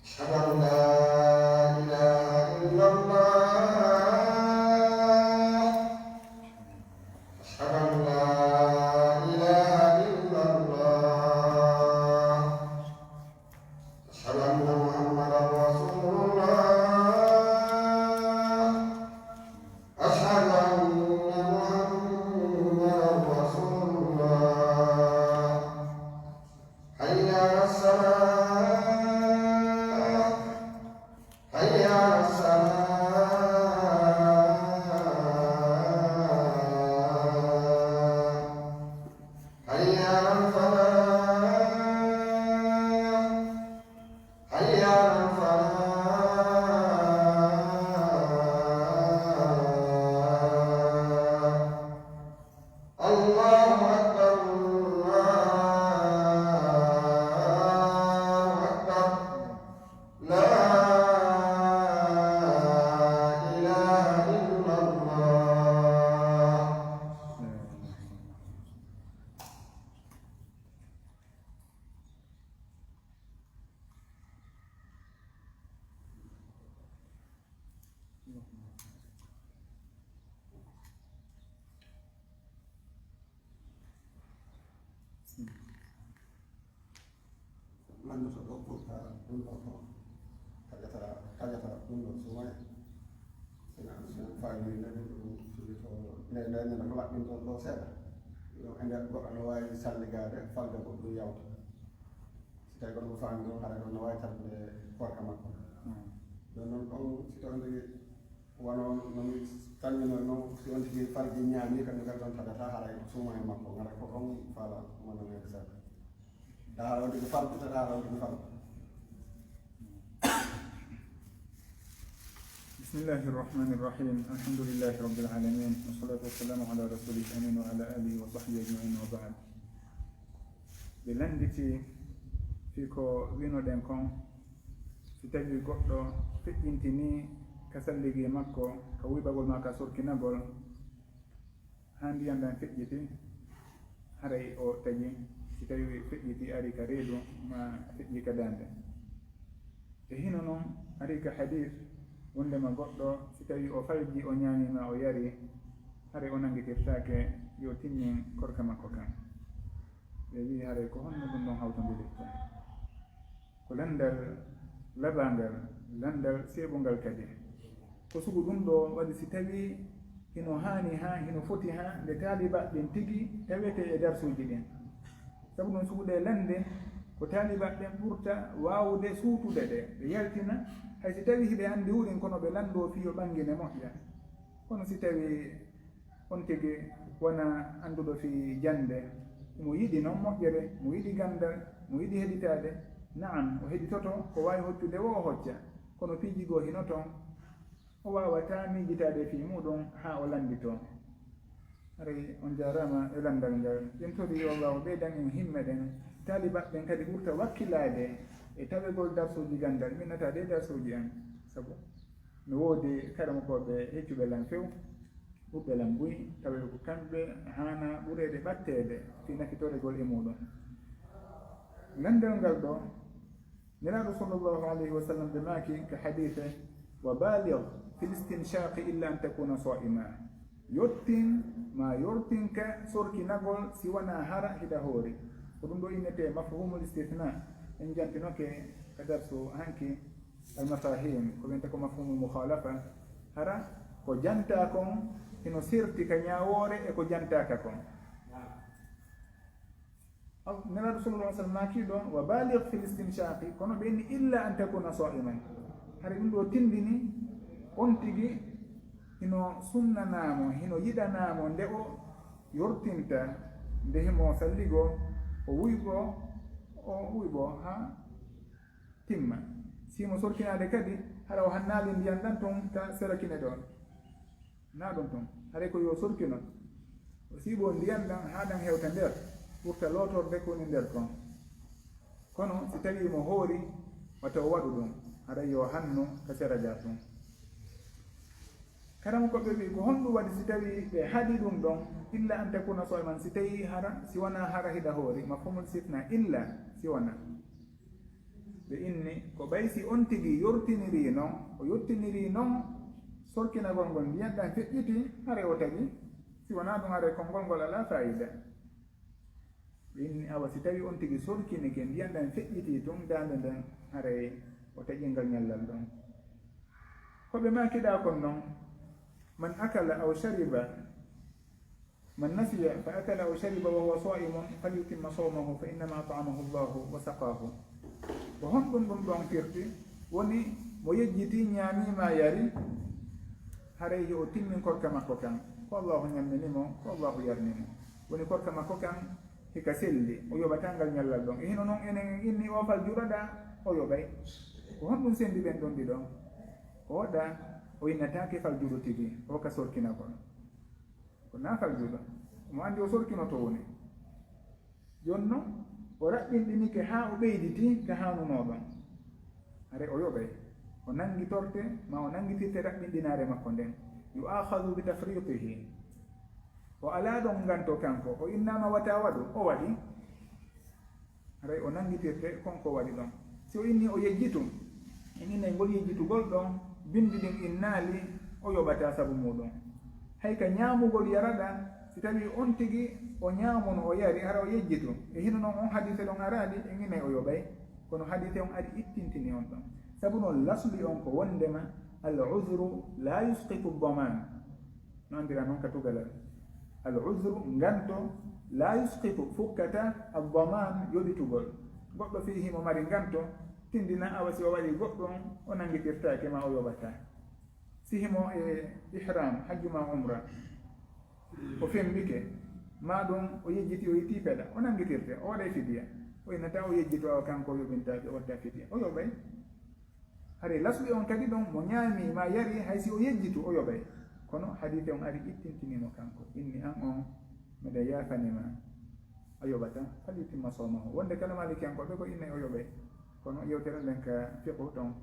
أشهد أن لا إله إلا الله. أشهد أن لا إله إلا الله. أشهد أن محمدا رسول الله. أشهد أن محمدا رسول الله. حي على الصلاة. حي على الصلاة. حي على الفلاح. حي على الفلاح. الله أكبر، الله أكبر. لا إله إلا الله. Lanndotoo ɗoo pour ka ɗum ɗoo fof. Taƴata, taƴata ɗum ɗoo suumaye. Sina, sina fayni nde ɗum ɗum fili to nde, nde, nde ɗum laɓɓinto ɗoo seeɗa. Ɗum e nder goɗɗo no waawi salligaade, falde goɗɗum yawta. Si tawii ko ɗum faami ɗum, haɗa ɗum no waawi tabbude koorka makko. Mm. Ɗum noon ɗon, si tawii wano no mi salmino non, si on tigi farji ñaami, kam ngal ɗon tagata haray suumaye makko, ngara ko kon faala wonande seeɗa. Taa haray on tigi farji, taa haray on tigi farji. بسم الله الرحمن الرحيم. الحمد لله رب العالمين. والصلاة والسلام على رسوله الأمين وعلى آله وصحبه أجمعين وبعد. Ɓe lannditi fii ko wi'unoɗen kon, si tawii goɗɗo feƴƴintinii ka salligi makko, ka wuybagol maa ka sorkinagol, haa ndiyan ɗan feƴƴiti, haray o tagi, si tawii feƴƴiti ari ka reedu, maa feƴƴi ka daande. E hino non, ari ka hadiis, wonndema goɗɗo, si tawii o falji, o ɲaami maa o yari, haray o nanngitirtaake, yo tinnin korka makko kan. Ɓe wi'i, haray ko honno ɗun ɗon hawtondirirta? Ko lanndal labangal, lanndal seeɓungal kadi. Ko sugu ɗun ɗoo waɗi si tawii hino haani haa, hino foti haa, nde taalibaaɓe ɓen tigi tawetee e darsuuji ɗin. Sabu non sugu ɗee lannde, ko taalibaaɓe ɓen ɓurta waawude suutude ɗe, ɓe yaltina, hay si tawii hiɓe anndi wurin, kono ɓe lanndoo fii yo ɓanngine moƴƴa. Kono si tawii on tigi wonaa annduɗo fii jannde, himo yiɗi non moƴƴere, mo yiɗi ganndal, mo yiɗi heɗitaade, na'am, o heɗitoto, ko waawi hoccude woo o hocca, kono piiji goo hino ton, o waawataa miijitaade fii muuɗum haa o lannditoo. Haray on jaaraama e lanndal ngal. En torii yo Allaahu ɓeydan en himme ɗen. Taalibaaɓe ɓen kadi ɓurta wakkilaade e tawegol darsuuji ganndal, min nataa ɗee darsuuji an. Sabu no woodi karamokooɓe heccuɓe lan few, ɓuɓɓe lan buy, tawee ko kamɓe haanaa ɓureede ɓatteede fii nafitoregol e muuɗum. Lanndal ngal ɗoo, Nelaaɗo sallallahu alayhi wa sallam ɓe maaki ka hadiise, "Wa baalig fil istinshaqi illa an takuna saa'ima." Yottin, maa yortin ka sorkinagol si wanaa hara hiɗa hoori. Ko ɗun ɗoo innetee mafhumul istithna. En jantinoke ka darsu hanki al mafahim, ko wi'etee ko mafhumul mukhalafa. Hara ko jantaa kon hino serti ka ɲaawoore e ko jantaaka kon. Nelaaɗo sallallahu alaihi wasallam maaki ɗon, "Wa baligh fil istinshaqi," kono ɓe inni, "Illa an takuna sa'iman." Hari ɗun ɗoo tindini on tigi hino sunnanaa mo, hino yiɗanaa mo nde o yortinta, nde himo salligoo, o wuyɓoo, o wuyɓoo haa timma. Si himo sorkinaade kadi, hara o hannaali ndiyan ɗan ton ka sera kine ɗon. Naa ɗun ton. Haray ko yo sorkino. O siiɓoo ndiyan ɗan haa ɗan hewta nder, ɓurta lootorde ko woni nder kon. Kono si tawii mo hoori, wata o waɗu ɗun. Haray yo hannu ka sera gaa tun. Karamokooɓe wi'i, ko honɗun waɗi si tawii ɓe haɗi ɗun ɗon, illa an takuna sa'iman, si tawii hara, si wanaa hara hiɗa hoori, mafhumul istithna, illa, si wanaa. Ɓe inni, ko ɓay si on tigi yortinirii non, o yottinirii non sorkinagol ngol, ndiyan ɗan feƴƴiti, haray o tagi, si wanaa ɗun, haray konngol ngol alaa faayida. Ɓe inni, awa, si tawii on tigi sorkinike, ndiyan ɗan feƴƴitii tun, daande nden, haray o taƴii ngal ɲallal ɗon. Ko ɓe maakiɗaa kon non, man akala aw shariba, man nasiya fa akala aw shariba wa huwa sa'imun falyutimma sawmahu fa innama at'amahu Allahu wa saqahu. Ko honɗun ɗun ɗon firti? Woni mo yejjitii, ɲaamii maa yari, haray yo o timmin korka makko kan. Ko Allahu ɲammini mo, ko Allahu yarni mo. Woni korka makko kan hika selli, o yoɓataa ngal ɲallal ɗon. E hino non enen en inni o faljuɗo ɗaa, o yoɓay. Ko honɗun sendi ɓen ɗon ɗiɗo? O ɗaa, o innataake faljuɗo tigi, o ka sorkinagol. Ko naa faljuɗo. Mo anndi o sorkinoto woni. Jooni non, o raɓɓinɗinike haa o ɓeyditii ka haanunoo ɗon. Haray o yoɓay. O nanngitorte, maa o nanngitirte raɓɓinɗinaare makko nden. Yu'akhadhu bi tafritihi. O alaa ɗon nganto kanko. O innaama wata waɗu, o waɗi. Haray o nanngitirte kon ko waɗi ɗon. Si o innii o yejjitu, en innay ngol yejjitugol ɗon, binndi ɗin innaali, o yoɓataa sabu muuɗum. Hay ka ɲaamugol yaraɗa, si tawii on tigi o ɲaamuno, o yari, hara o yejjitu. E hino non on hadiise ɗon araali, en innay o yoɓay. Kono hadiise on ari ittintini on ɗon. Sabu non lasli on ko wonndema, al uzru la yusqitu daman. No anndiraa non ka tugalal. Al uzru, nganto, la yusqitu, fukkataa, ad daman, yoɓitugol. Goɗɗo fii himo mari nganto, tindina awa si o waɗii goɗɗun, o nanngitirtaake maa o yoɓataa. Si himo e ihram, hajju maa umra, o fembike, maa ɗun o yejjiti o yittii peɗa, o nanngitirte, o waɗay fidiya. O innataa o yejjitoo awa kanko o yoɓintaake, o watta fidiya. O yoɓay. Hari lasli on kadi ɗon, mo ñaami ma yari, hay si o yejjitu, o yoɓay. Kono hadiise on ari ittintini mo kanko. Inni an on, miɗa yaafani ma. A yoɓata, fal yutimma sawmahu. Wonde kala maalikiyankooɓe ko innay o yoɓay. Kono yewtere nden ka fiqhu ton,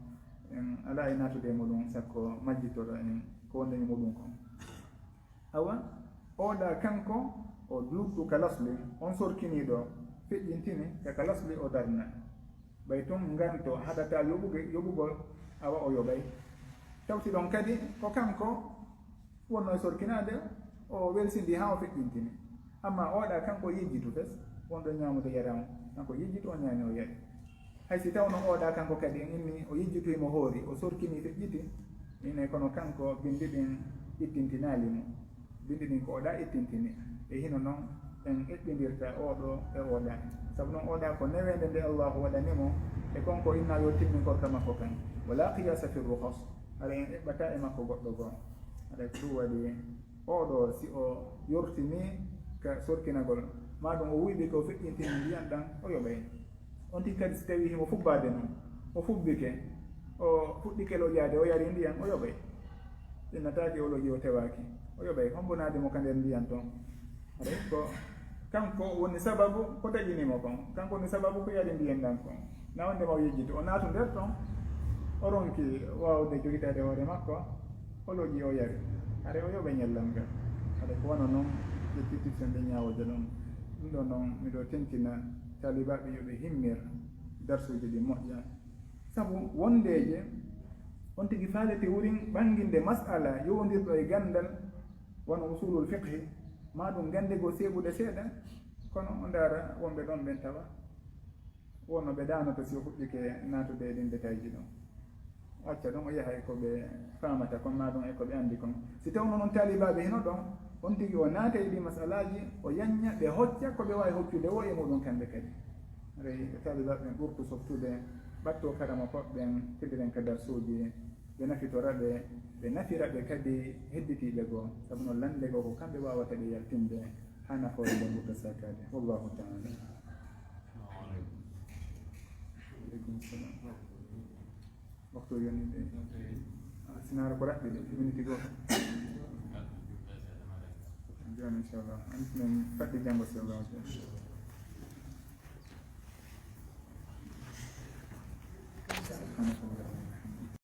en alaa e naatude e muɗum, sakko majjitoro en ko wonde e muɗum kon. Awa, oɗa kanko, o luuttu ka lasli, on sorkiniiɗo, feƴƴintini ka, ka lasli o darna. Ɓay tun nganto haɗata yoɓuge-, yoɓugol, awa o yoɓay. Tawti ɗon kadi, ko kanko wonno e sorkinaade, o welsindi haa o feƴƴintini. Amma oɗa kanko yejjitu fes, wonɗo ñaamude yara on, kanko yejjitu, o ñaami, o yari. Hay si tawno oɗa kanko kadi en inni o yejjitoyi mo hoori, o sorkini feƴƴiti, ine kono kanko bindi ɗin ittintinaali mo. Bindi ɗin ko oɗa ittintini. E hino non en eɓɓindirta oɗo e oɗa. Sabu non oɗa ko neweende nde Allahu waɗani mo e kon ko inna yo timmin korka makko kan. Wala qiyasa fi rukhas. Haɗa en eɓɓata e makko goɗɗo goo. Haɗa ko ɗum waɗi oɗo si o yortini ka sorkinagol, maa ɗum o wuyɓi ko feƴƴintini ndiyan ɗan, o yoɓay. On tigi kadi, si tawii himo fubbaade non, o fubbike, o fuɗɗike loƴaade, o yari ndiyan, o yoɓay. Innataake o loƴi, o tewaaki, o yoɓay. Hombo naadi mo ka nder ndiyan ton? Haray ko kanko woni sababu ko taƴini mo kon. Kanko woni sababu ko yari ndiyan ɗan kon. Na wonde ma o yejjiti, o naatu nder ton, o ronki waawde jogitaade hoore makko, o loƴi, o yari. Haray o yoɓay ñallal ngal. Haray ko wano non, ƴetti tips en ɗen ñaawooje ɗon. Ɗum ɗoo non, miɗo tentina taalibaaɓe yo ɓe himmir darsuuji ɗin moƴƴa. Sabu wondeeje, on tigi faalete wurin ɓanginde mas'ala yowondirɗo e ganndal, wano usulul fiqhi, maa ɗum gannde goo seeɓude seeɗa, kono o ndaara wonɓe ɗon ɓen tawa wonno ɓe ɗaanoto si o fuɗɗike naatude e ɗin détail ji ɗon. O acca ɗon, o yaha e ko ɓe faamata kon, maa ɗum e ko ɓe anndi kon. Si tawno non taalibaaɓe hino ɗon, on tigi o naata e ɗi masalaaji, o yanña ɓe hocca ko ɓe waawi hoccude woo e muɗum kamɓe kadi. Haray taalibaaɓe ɓen ɓurtu softude, ɓatto karamokooɓe ɓen, telliren ka darsuuji, ɓe nafitora ɓe, ɓe nafira ɓe kadi hedditiiɓe goo. Sabu non lannde goo ko kamɓe waawata ɓe yaltinde, haa nafoore nden ɓurta saakaade. Wallahu ta'ala. Aleykum salam. Waktu o yoni de. Ah, sinaara ko raɓɓi de, miniti gooto. Joni, inchallah. An men faɗɗi janngo, si Allah jaɓi. Subhanakallah.